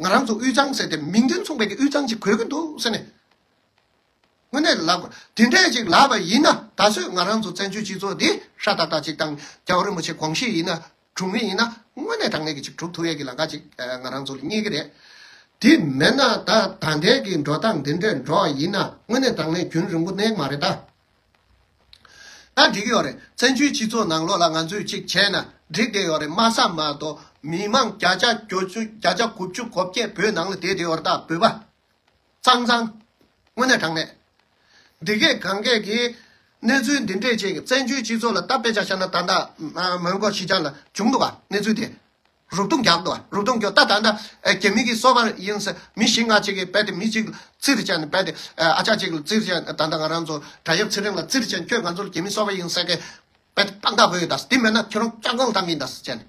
ང་རང་ཚོ་དབུས་གཙང་ཟེར་ཏེ་མིང་དོན་མཚུངས་པའི་གི་དབུས་གཙང་ཅིག་དགོས་ཀྱི་འདུག་ཟེར་ནས། དངོས་གནས་ལབ་དགོས། དེ་འདྲས་ཅིག་ལབ་པ་ཡིན་ན། ད་གཟོད་ང་རང་ཚོ་བཙན་བྱོལ་སྤྱི་ཚོགས་འདི་ཧྲ་ཏག་ཏག་ཅིག་དང་། རྒྱལ་བ་རིན་པོ་ཆེ་དགོངས་བཞེས་ཡིན་ན། སྒྲུབ་ངེས་ཡིན་ན། དངོས་གནས་དྲང་གནས་ཀྱི་ཅིག་སྒྲུབ་ཐུབ་ཡས་ཀྱི་ལམ་ཁ་ཅིག་ང་རང་ཚོ་ལ་རྙེད་ཀྱི་རེད། དེ་མེད་ན་ད་ད་ལྟའི་གི་འགྲོ་སྟངས་འདི་འདྲས་འགྲོ་བ་ཡིན་ན། དངོས་གནས་དྲང་གནས་རྒྱུན་རིང་པོ་གནས་ཀྱི་མ་རེད་ད། ད་འགྲིག་གི་ཡོད་རེད། བཙན་བྱོལ་སྤྱི་ཚོགས་ནང་ལོགས་ལ་ང་ཚོས་གཅིག་བྱས་ན་འགྲིག་བསྡད་ཡོད་རེད། མ་ས་མ་གཏོགས་མི་མང་བརྒྱ་ཆ་བརྒྱད་ཅུ། བརྒྱ་ཆ་དགུ་བཅུ་གོ་བརྒྱད་བོད་ནང་ལ་བསྡད་བསྡད་ཡོད་རེད། ད་བོད་པ་གཙང་གཙང་། དངོས་གནས་དྲང་གནས། འདི་གས་གང་གས་ཀྱི་གནས་ཚུལ་འདི་འདྲས་ཅིག་བཙན་བྱོལ་སྤྱི་ཚོགས་ལ་ད་དཔེ་ཆ་བཞག་ན། ད་ལྟ་མོན་གྷོ་གཞིས་ཆགས་ལ་བྱུང་འདུག་ག། གནས་ཚུལ་དེ། རུབ་རྡུང་རྒྱག་འདུག་བ། རུབ་རྡུང་རྒྱག། ད་ད་ད་ཨ། རྒྱ་མི་གི་སོ་པ་ཡིན་ཟེར། མི་བཞི་ལྔ་ཅིག་གིས་རྦད་དེ་མི་གཅིག་ལ་བཙིར་བྱས་ནས། རྦད་དེ་ཨ། ཨ་ཅག་ཅིག་ལ་བཙིར་བྱས། ད་ད་ང་རང་ཚོ་བྲག་གཡབ་ཚེ་རིང་ལ་བཙིར་བྱས། ཁྱོད་ང་ཚོ་ལ་རྒྱ་མི་སོ་པ་ཡིན་ཟེར་གི་རྦད་དེ་དཔང་རྟགས་དགོས་ཡོད་ད། དེ་མེད་ན་ཁྱོད་རང་བཙོན་ཁང་བཏང་གི་ཡིན་ད་ཟེར་བྱས་ནས།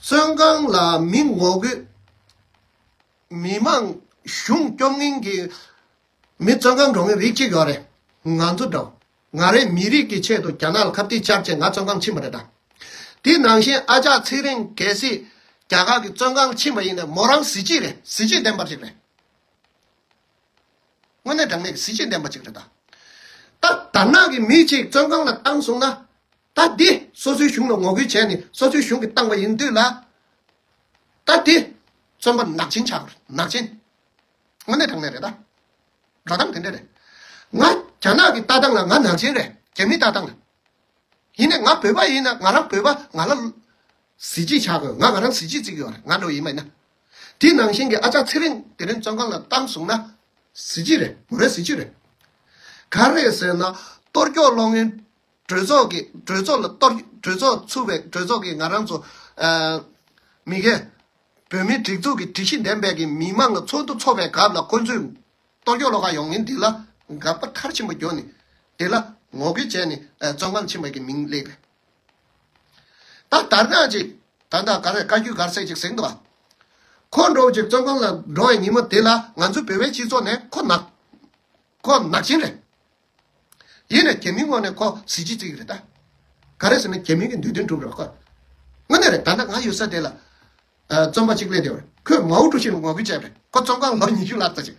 བཙོན་ཁང་ལ་མི་ངོ་རྒོལ། མི་མང་གཞུང་སྐྱོབ་མཁན་གྱི་མི་བཙོན་ཁང་འགྲོ་མཁན་རིགས་གཅིག་ཡོད་རེད། ང་ཚོ་འདྲ་བོ། ང་རའི་མི་རིགས་ཀྱི་ཆེད་དུ་རྒྱ་ནག་ལ་ཁ་གཏད་བཅག་བྱས་ང་བཙོན་ཁང་ཕྱིན་པ་རེད་ད། དེ་ནང་བཞིན་ཨ་ཅག་ཚེ་རིང་གལ་སྲིད་རྒྱ་གར་གྱི་བཙོན་ཁང་ཕྱིན་པ་ཡིན་ན། མོ་རང་གཟི་བརྗིད་རེད། གཟི་བརྗིད་ལྡན་པ་ཅིག་རེད། དངོས་གནས་དྲང་གནས་ཀྱི་གཟི་བརྗིད་ལྡན་པ་ཅིག་རེད་ད། ད་དར་ནག་གི་མི་གཅིག་བཙོན་ཁང་ལ་བཏང་སོང་ན། ད་འདི་སོ་སོའི་གཞུང་ལ་ངོ་རྒོལ་བྱས་ནས་སོ་སོའི་གཞུང་གིས་བཏང་བ་ཡིན་དུས་ལ། ད་འདི་བཙོན་པ་ནག་ཅན་ཆགས་པ་རེད། ནག་ཅན། དངོས་གནས་དྲང་གནས་རེད་ད། འགྲོ་སྟངས་དེ་འདྲ་རེད། ང་རྒྱ་ནག་གི་ལྟ་སྟངས་ལ་ང་ནག་ཅན་རེད། རྒྱ་མིའི་ལྟ་སྟངས་ལ། ཡིན་ནའི་ང་བོད་པ་ཡིན་ན་ང་རང་བོད་པ། ང་ལ་གཟི་བརྗིད་ཆགས་དགོས། ང་ང་རང་གཟི་བརྗིད་བརྩི་གི་ཡོད་རེད། ང་འདྲ་བོ་ཡིན་པ་ཡིན་ན། དེ་ནང་བཞིན་གྱི་ཨ་ཅག་ཚེ་རིང་དེ་རིང་བཙོན་ཁང་ལ་བཏང་སོང་ན། གཟི་བརྗིད་རེད། མོ་རའི་གཟི་བརྗིད་རེད། ག་རེ་ཟེར་ན། གཏོར་སྐྱོན་སློང་མཁན། གྲོས་ཚོགས་ཀྱི། གྲོས་ཚོགས་ལ་གཏོར། གྲོས་ཚོགས་ཚུགས་པའི། གྲོས་ཚོགས་ཀྱི་ང་རང་ཚོ་ཨ། མི་སྒེར། བོད་མིའི་སྒྲིག་འཛུགས་ཀྱི་སྒྲིག་གཞི་ལྡན་པའི་གི་མི་མང་ལ་ཚོགས་འདུ་ཚོགས་པའི་སྐབས་ལ་ཁོ་ཚོས་གཏོར་སྐྱོན་སློང་ག་ཡོང་མཁན་འདི་ལ་དགག་པ་མཐར་ཕྱིན་པ་བརྗོད་ནས། དེ་ལ་ངོ་རྒོལ་བྱས་ནས་ཨ། བཙོན་ཁང་ཕྱིན་པའི་གི་མིང་སླེབས་པས། ད་དར་ནག་ཅིག་ད་ལྟ་ག་རེ་བཀའ་བརྒྱུད་གར་ཟེར་ཅིག་ཟེར་གྱི་འདུག་བ། ཁོ་འདྲ་བོ་ཅིག་བཙོན་ཁང་ལ་འགྲོ་བའི་ཉིན་མོ་དེ་ལ་ང་ཚོ་བོད་པའི་སྤྱི་ཚོགས་ནས་ཁོ་ནག་ཁོ་ནག་ཅན་རེད། ཡིན་ནའི་རྒྱ་མིའི་ངོས་ནས་ཁོ་གཟི་བརྗིད་བརྩི་གི་རེད་ད། ག་རེ་ཟེར་ན་རྒྱ་མི་གི་འདོད་དོན་སྒྲུབ་རེད་ཁོ། དངོས་གནས་རེད། ད་ལྟ་ང་ཡོད་ས་དེ་ལ་ཨ། བཙོན་པ་གཅིག་སླེབས་བསྡད་ཡོད་རེད། ཁོས་མའོ་ཀྲུའུ་ཞི་ལ་ངོ་རྒོལ་བྱས་པ་རེད། ཁོ་བཙོན་ཁང་ལོ་ཉི་ཤུ་ལྷག་ཙམ་ཅིག་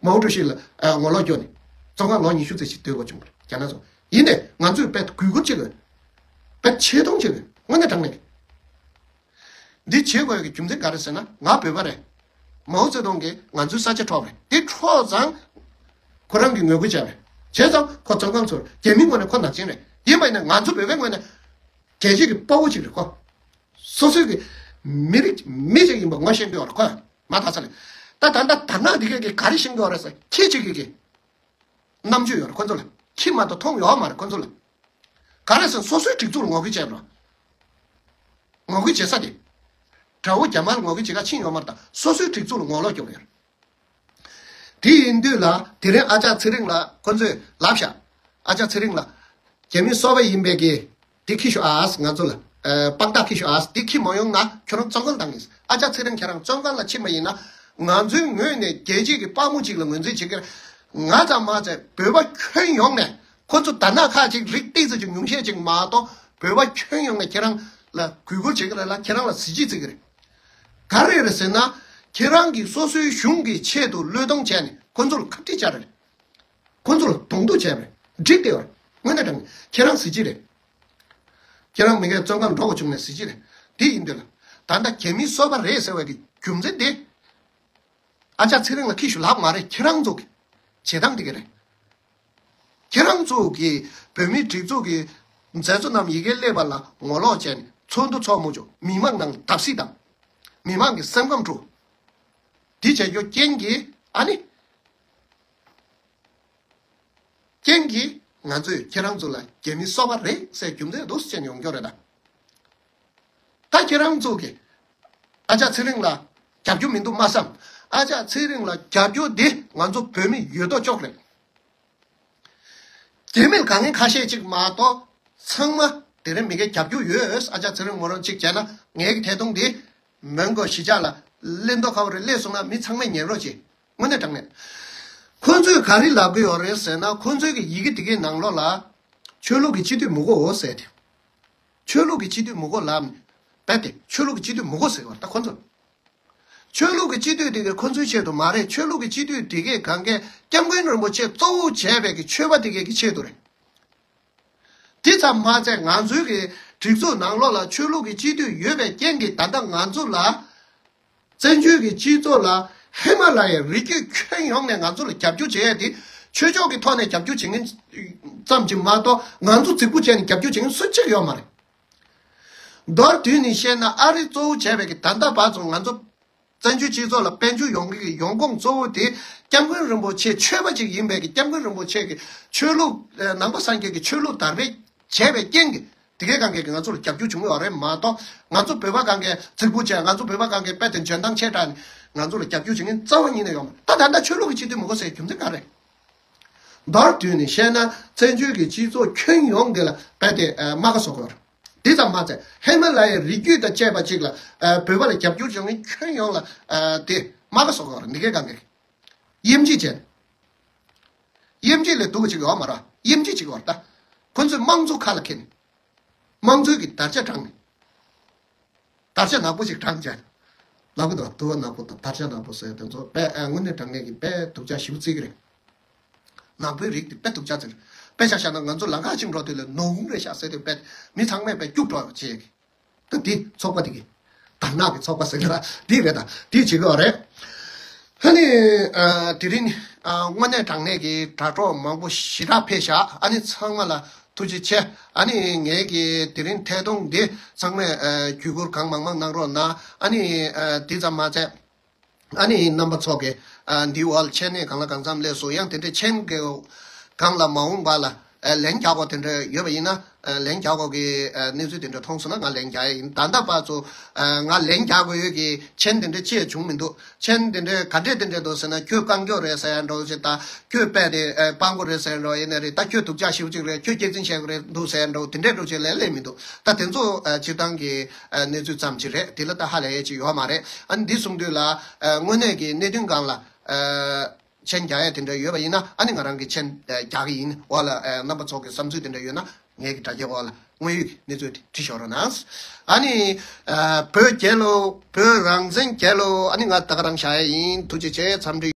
མའོ་ཀྲུའུ་ཞི་ལ་ཨ། ངོ་ལོག་སྐྱོན་ནས་བཙོན་ཁང་ལོ་ཉི་ཤུ་ཙམ་ཞིག་སྡོད་དགོས་བྱུང་བ་རེད། རྒྱ་ནག་ཚོ། ཡིན་ནའི་ང་ཚོས་དཔེ་གུས་བཀུར་བྱེད་དགོས། དཔེ་ཆེ་མཐོང་བྱེད་དགོས། དངོས་གནས་དྲང་གནས། འདི་བྱེད་དགོས་ཀྱི་རྒྱུ་མཚན་ག་རེ་ཟེར་ན། ང་བོད་པ་རེད། མའོ་ཙེ་ཏུང་གིས་ང་ཚོའི་ས་ཆ་འཕྲོག་པ་རེད། དེ་འཕྲོག་ཙང་ཁོ་རང་གིས་ངོ་རྒོལ་བྱས་པ་རེད། བྱས་ཙང་ཁོ་བཙོན་ཁང་ཚུད། རྒྱ་མིའི་ངོས་ནས་ཁོ་ནག་ཅན་རེད། ཡིན་པ་ཡིན་ན་ང་ཚོ་བོད་པའི་ངོས་ནས་རྒྱལ་གཅེས་ཀྱི་དཔའ་བོ་ཅིག་རེད་ཁོ། སོ་སོའི་གི་མི་རིགས་མི་ཅིག་ཡིན་པ་ངོ་ཤེས་ཀྱི་ཡོད་རེད་ཁོ། མ་ད་ས་ལས། ད་ད་ལྟ་དར་ནག་འདི་གས་ཀྱིས་ག་རེ་ཤེས་ཀྱི་ཡོད་རེད་ཟེར། ཁྱི་གཅིག་གི་གི་རྣམ་དཔྱོད་ཡོད་རེད་ཁོ་ཚོ་ལ། ཁྱི་མ་གཏོགས་མཐོང་ཡོད་མ་རེད་ཁོ་ཚོ་ལ། ག་རེ་ཟེར་ན་སོ་སོའི་སྒྲིག་འཛུགས་ལ་ངོ་རྒོལ་བྱས་པ་རེད། ངོ་རྒོལ་བྱེད་ས་དེ། དགྲ་བོ་རྒྱ་དམར་ལ་ངོ་རྒོལ་བྱེད་ག་ཕྱིན་ཡོད་མ་རེད། ད་སོ་སོའི་སྒྲིག་འཛུགས་ལ་ངོ་ལོག་རྒྱབ་ཡོད་རེད། དེ་ཡིན་དུས་ལ་དེ་རིང་ཨ་ཅག་ཚེ་རིང་ལ་ཁོ་ཚོས་ལབ་ཤག་ཨ་ཅག་ཚེ་རིང་ལ། རྒྱ་མི་སོ་པ་ཡིན་པའི་གི་དེ་ཁྱི་ཤོག་ཨ། ང་ཚོ་ལ་ཨ། དཔང་རྟགས་ཁྱི་ཤོག་ཨ། དེ་ཁྱི་མ་ཡོང་ན་ཁྱོད་རང་བཙོན་ཁང་བཏང་ཡིན། ཨ་ཅག་ཚེ་རིང་ཁྱེད་རང་བཙོན་ཁང་ལ་ཕྱིན་པ་ཡིན་ན། ང་ཚོའི་ངོས་ནས་རྒྱལ་སྤྱིའི་གི་དཔའ་མོ་ཅིག་ལ་ངོས་འཛིན་བྱེད་ཀྱི་རེད། ང་ཙམ་མ་ཚད་བོད་པ་ཁྱོན་ཡོངས་ནས། ཁོ་ཚོ་དར་ནག་ཁག་ཅིག་རིགས་ཏོག་ཙམ་ཅིག་ཉུང་ཤས་ཅིག་མ་གཏོགས་བོད་པ་ཁྱོན་ཡོངས་ནས་ཁྱེད་རང་ལ་གུས་བཀུར་བྱེད་ཀྱི་རེད་ལ། ཁྱེད་རང་ལ་གཟི་བརྗིད་བརྩི་གི་རེད། ག་རེ་རེད་ཟེར་ན། ཁྱེད་རང་གིས་སོ་སོའི་གཞུང་གི་ཆེད་དུ་བློས་གཏོང་བྱས་ནས་ཁོ་ཚོ་ལ་ཁ་གཏད་བཅག་རེད། ཁོ་ཚོ་ལ་གདོང་གཏུག་བྱས་པ་རེད། འགྲིག་བསྡད་ཡོད་རེད། དངོས་གནས་དྲང་གནས་ཁྱེད་རང་གཟི་བརྗིད་རེད། ཁྱེད་རང་མི་སྒེར་བཙོན་ཁང་འགྲོ་དགོས་བྱུང་ནས་གཟི་བརྗིད་རེད། དེ་ཡིན་དུས་ལ། ད་ལྟ་རྒྱ་མི་སོ་པ་རེད་ཟེར་བའི་གི་རྒྱུ་མཚན་དེ། ཨ་ཅག་ཚེ་རིང་ལ་ཁྱི་ཤོག་ལབ་མ་རེད། ཁྱེད་རང་ཚོ་གི་བྱེད་སྟངས་དེ་ག་རེད། ཁྱེད་རང་ཚོ་གི་བོད་མིའི་སྒྲིག་འཛུགས་ཀྱི་མཛད་གཙོ་རྣམས་ཡི་གེ་སླེབས་པ་ལ་ངོ་ལོག་བྱས་ནས་ཚོགས་འདུ་ཚོགས་མ་བྱུང་། མི་མང་ནང་བརྡབ་གསིག་དང་། མི་མང་གི་སེམས་ཁམས་དཀྲུགས། དེ་བྱས་རྒྱུ་རྐྱེན་གྱིས་ཨ་ནི། རྐྱེན་གྱིས། ང་ཚོས་ཁྱེད་རང་ཚོ་ལ་རྒྱ་མི་སོ་པ་རེད་ཟེར་རྒྱུ་མཚན་འདུག་ཟེར་ནས་ཡོང་རྒྱུ་རེད་ད། ད་ཁྱེད་རང་ཚོ་གིས་ཨ་ཅག་ཚེ་རིང་ལ་རྒྱབ་སྐྱོར་མི་འདུག་མ་བསམ། ཨ་ཅག་ཚེ་རིང་ལ་རྒྱབ་སྐྱོར་འདི་ང་ཚོ་བོད་མི་ཡོད་དོ་ཅོག་རེད། རྒྱ་མི་ལ་དགའ་མཁན་ཁ་ཤས་ཅིག་མ་གཏོགས་ཚང་མ་དེ་རིང་མི་སྒེར་རྒྱབ་སྐྱོར་ཡོད། ཨ་ཅག་ཚེ་རིང་ངོ་རང་གཅིག་བྱས་ན་ངའི་གི་ཐད་གཏོང་འདི་མོན་གྷོ་གཞིས་ཆགས་ལ་གླེང་མདོག་ཁ་པོ་རེ་སླེབས་སོང་ན་མི་ཚང་མས་ཉན་རོགས་བྱེད། དངོས་གནས་དྲང་གནས། ཁོ་ཚོས་ག་རེ་ལབ་གི་ཡོད་རེད་ཟེར་ན་ཁོ་ཚོའི་གི་ཡི་གེ་དེ་གའི་ནང་ལོགས་ལ་ཆོས་ལུགས་ཀྱི་སྤྱི་འཐུས་མི་དགོས་འོ་ཟེར་ཏེ། ཆོས་ལུགས་ཀྱི་སྤྱི་འཐུས་མི་དགོས་ལབ་ནས་རྦད་དེ་ཆོས་ལུགས་ཀྱི་སྤྱི་འཐུས་མི་དགོས་ཟེར་བ་ད་ཁོ་ཚོ། ཆོས་ལུགས་ཀྱི་སྤྱི་འཐུས་དེ་གའི་ཁོ་ཚོའི་ཆེད་དུ་མ་རེད། ཆོས་ལུགས་ཀྱི་སྤྱི་འཐུས་དེ་གའི་གང་གའི་སྐྱབས་མགོན་རིན་པོ་ཆེ་གཙོ་བོ་བྱས་པའི་གི་ཆོས་པ་དེ་གའི་གི་ཆེད་དུ་རེད། དེ་ཙམ་མ་ཚད་ང་ཚོའི་གི་སྒྲིག་འཛུགས་ནང་ལོགས་ལ་ཆོས་ལུགས་ཀྱི་སྤྱི་འཐུས་ཡོད་པའི་རྐྱེན་གྱིས་ད་ལྟ་ང་ཚོ་ལ་བཙན་བྱོལ་གྱི་སྤྱི་ཚོགས་ལ་ཧི་མ་ལ་ཡའི་རི་རྒྱུད་ཁྱོན་ཡོངས་ནས་ང་ཚོ་ལ་རྒྱབ་སྐྱོར་བྱེད་ཡ་དེ་ཆོས་ཕྱོགས་ཀྱི་ཐོག་ནས་རྒྱབ་སྐྱོར་བྱེད་མཁན་ཙམ་གྱིས་མ་གཏོགས་ང་ཚོ་རྫིག་པོ་བྱས་ནས་རྒྱབ་སྐྱོར་བྱེད་མཁན་སུ་གཅིག་ཡོད་མ་རེད། མདོར་བསྡུས་ནས་བཤད་ན་ཨ་རི་གཙོ་བོ་བྱས་པའི་གི་ད་ལྟ་བར་དུ་ང་ཚོ་བཙན་བྱོལ་སྤྱི་ཚོགས་ལ་དཔལ་འབྱོར་ཡོང་གི་ཡོང་ཁུངས་གཙོ་བོ་དེ་སྐྱབས་མགོན་རིན་པོ་ཆེ་ཆོས་པ་ཅིག་ཡིན་པའི་གི་སྐྱབས་མགོན་རིན་པོ་ཆེ་གི་ཆོས་ལུགས་ནང་པ་སངས་རྒྱས་ཀྱི་ཆོས་ལུགས་དར་སྤེལ་བྱས་པའི་རྐྱེན་གྱིས་དེ་གའི་སྒང་གས་ང་ཚོ་ལ་རྒྱབ་སྐྱོར་བྱུང་ཡོད་རེད་མ་གཏོགས་ང་ཚོ་བོད་པ་སྒང་གས་རྫིག་པོ་བྱས་ང་ཚོ་བོད་པ་སྒང་གས་དཔེ་དེ་འཇོན་ཐང་ཆེ་དྲགས་ནས་ང་ཚོ་ལ་རྒྱབ་སྐྱོར་བྱེད་མཁན་རྩ་བ་ཉིད་ནས་ཡོད་མ་རེད། ད་ད་ལྟ་ཆོས་ལུགས་ཀྱི་སྤྱི་འཐུས་མི་དགོས་ཟེར་རྒྱུ་མཚན་ག་རེད། མདོར་བསྡུས་ནས་བཤད་ན་བཙན་བྱོལ་གྱི་སྤྱི་ཚོགས་ཁྱོན་ཡོངས་དེ་ལ་རྦད་དེ་རྨ་ཁ་བཟོ་དགོས་རེད། དེ་ཙམ་མ་ཚད་ཧི་མ་ལ་ཡའི་རི་རྒྱུད་དང་བཅས་པ་ཅིག་ལ་བོད་པ་ལ་རྒྱབ་སྐྱོར་བྱུང་མཁན་ཁྱོན་ཡོངས་ལ་དེ་རྨ་ཁ་བཟོ་དགོས་རེད། འདི་གའི་སྒང་གས་དབྱེ་འབྱེད་བྱས་ནས། དབྱེ་འབྱེད་ལས་སྡུག་པ་ཅིག་ཡོད་མ་རེད། དབྱེ་འབྱེད་ཅིག་ཡོད་རེད་ད། ཁོ་ཚོས་དམངས་གཙོ་ཁ་ལ་འཁྱེར་ནས། དམངས་གཙོའི་གི་དར་ཆ་དྲངས་ནས། དར་ཆ་ནག་པོ་ཞིག་དྲངས་བྱས། ནག་པོ་དང་དུ་བ་ནག་པོ་དང་དར་ཆ་ནག་པོ་ཟེར་དེ་ཚོ་དཔེ་ཨ་དངོས་གནས་དྲང་གནས་ཀྱི་དཔེ་སྡུག་ཅག་ཞེ་པོ་བརྩི་གི་རེད། ནག་པོའི་རིགས་དེ་དཔེ་སྡུག་ཅག་བརྩི་གི་རེད། དཔེ་ཆ་བཞག་ན་ང་ཚོ་ལམ་ཁ་ཅིག་འགྲོ་དུས་ལ་ནོར་འཁྲུལ་རེད་ཤག་ཟེར་དུས་དཔེ་མི་ཚང་མས་དཔེ་སྐྱུག་བྲོ་བྱེད་ཀྱི། ད་འདི་ཚོགས་པ་དེ་གི་དར་ནག་གི་ཚོགས་པ་ཟེར་གི་ར་འདི་རེད་ད། འདི་བྱེད་གི་ཡོད་རེད། ཨ་ནི་ཨ་དེ་རིང་ཨ་དངོས་གནས་དྲང་གནས་ཀྱི་དྲ་གྲོགས་མང་པོ་ཞེ་དྲག་ཕེབས་ཤག་ཨ་ནི་ཚང་མ་ལ་ཐུགས་རྗེ་ཆེ། ཨ་ནི་ངའི་གི་དེ་རིང་ཐད་གཏོང་འདི་ཚང་མས་ཨ་བརྒྱུད་བསྐུར་གང་མང་མང་གནང་རོགས་གནང་། ཨ་ནི་ཨ་འདི་ཙམ་མ་ཚད་ཨ་ནི་རྣམ་པ་ཚོ་གི་ཨ་འདི་འོག་ལ་མཆན་ནས་གང་ལ་གང་འཚམ་སླེབས་སོང་། ཡང་དེ་འདྲའི་མཆན་གི་སྒང་ལ་མ་འོངས་པ་ལ་ཨ་ལན་རྒྱག་དགོས་དེ་འདྲ་ཡོད་པ་ཡིན་ན་ཨ་ལན་རྒྱག་དགོས་ཀྱི་ཨ་གནས་ཚུལ་དེ་འདྲ་མཐོང་སོང་ན་ང་ལན་རྒྱག་ཡ་ཡིན། ད་ལྟ་བར་དུ་ཨ་ང་ལན་རྒྱག་དགོས་ཡོད་ཀྱི་མཆན་དེ་འདྲ་ཅི་ཡང་བྱུང་མི་འདུག་མཆན་དེ་འདྲ་ག་འདྲས་དེ་འདྲས་འདུག་ཟེར་ན་ཁྱོད་རྐང་མགྱོགས་རེད་ཟེར་ཡ་འདྲ་བོ་ཞིག་དང་ཁྱོད་དཔེ་དེ་ཨ་སྤྲང་པོ་རེད་ཟེར་ཡ་འདྲ་བོ་ཡིན་ན་རེད། ད་ཁྱོད་སྡུག་ཅག་ཞེ་པོ་ཅིག་རེད། ཁྱོད་སྐྱག་རྫུན་བཤད་གི་རེད་འདུག་ཟེར་ཡ་འདྲ་བོ་དེ་འདྲས་འདྲ་བོ་ཅིག་ལས་སླེབས་མི་འདུག་ད་དེ་ཚོ་ཨ་སྤྱིར་བཏང་གི་ཨ་གནས་ཚུལ་ཙམ་ཅིག་རེད། དེ་ལ་ད་ཧ་ལས་ཡ་ཅིག་ཡོད་མ་རེད། ཨ་ནི་འདི་གསུང་དུས་ལ་ཨ་དངོས་གནས་ཀྱི་གནད་དོན་སྒང་ལ་ཨ་མཆན་རྒྱག་ཡ་དེ་འདྲ་ཡོད་པ་ཡིན་ན་ཨ་ནི་ང་རང་གིས་མཆན་ཨ་རྒྱག་གི་ཡིན། འོག་ལ་ཨ་རྣམ་པ་ཚོ་གི་བསམ་ཚུལ་དེ་འདྲ་ཡོད་ན་ངའི་གི་དྲ་རྒྱའི་འོག་ལ་དངོས་ཡོད་ཀྱི་གནས་ཚུལ་དེ་བྲིས་ཤོག་རོགས་གནང་། ཨ་ནི་ཨ་བོད་རྒྱལ་ལོ། བོད་རང་བཙན་རྒྱལ་ལོ། ཨ་ནི་ང་ད་ག་རང་བཞག་ཡ་ཡིན། ཐུགས་རྗེ་ཆེ། འཚམས་འདྲི།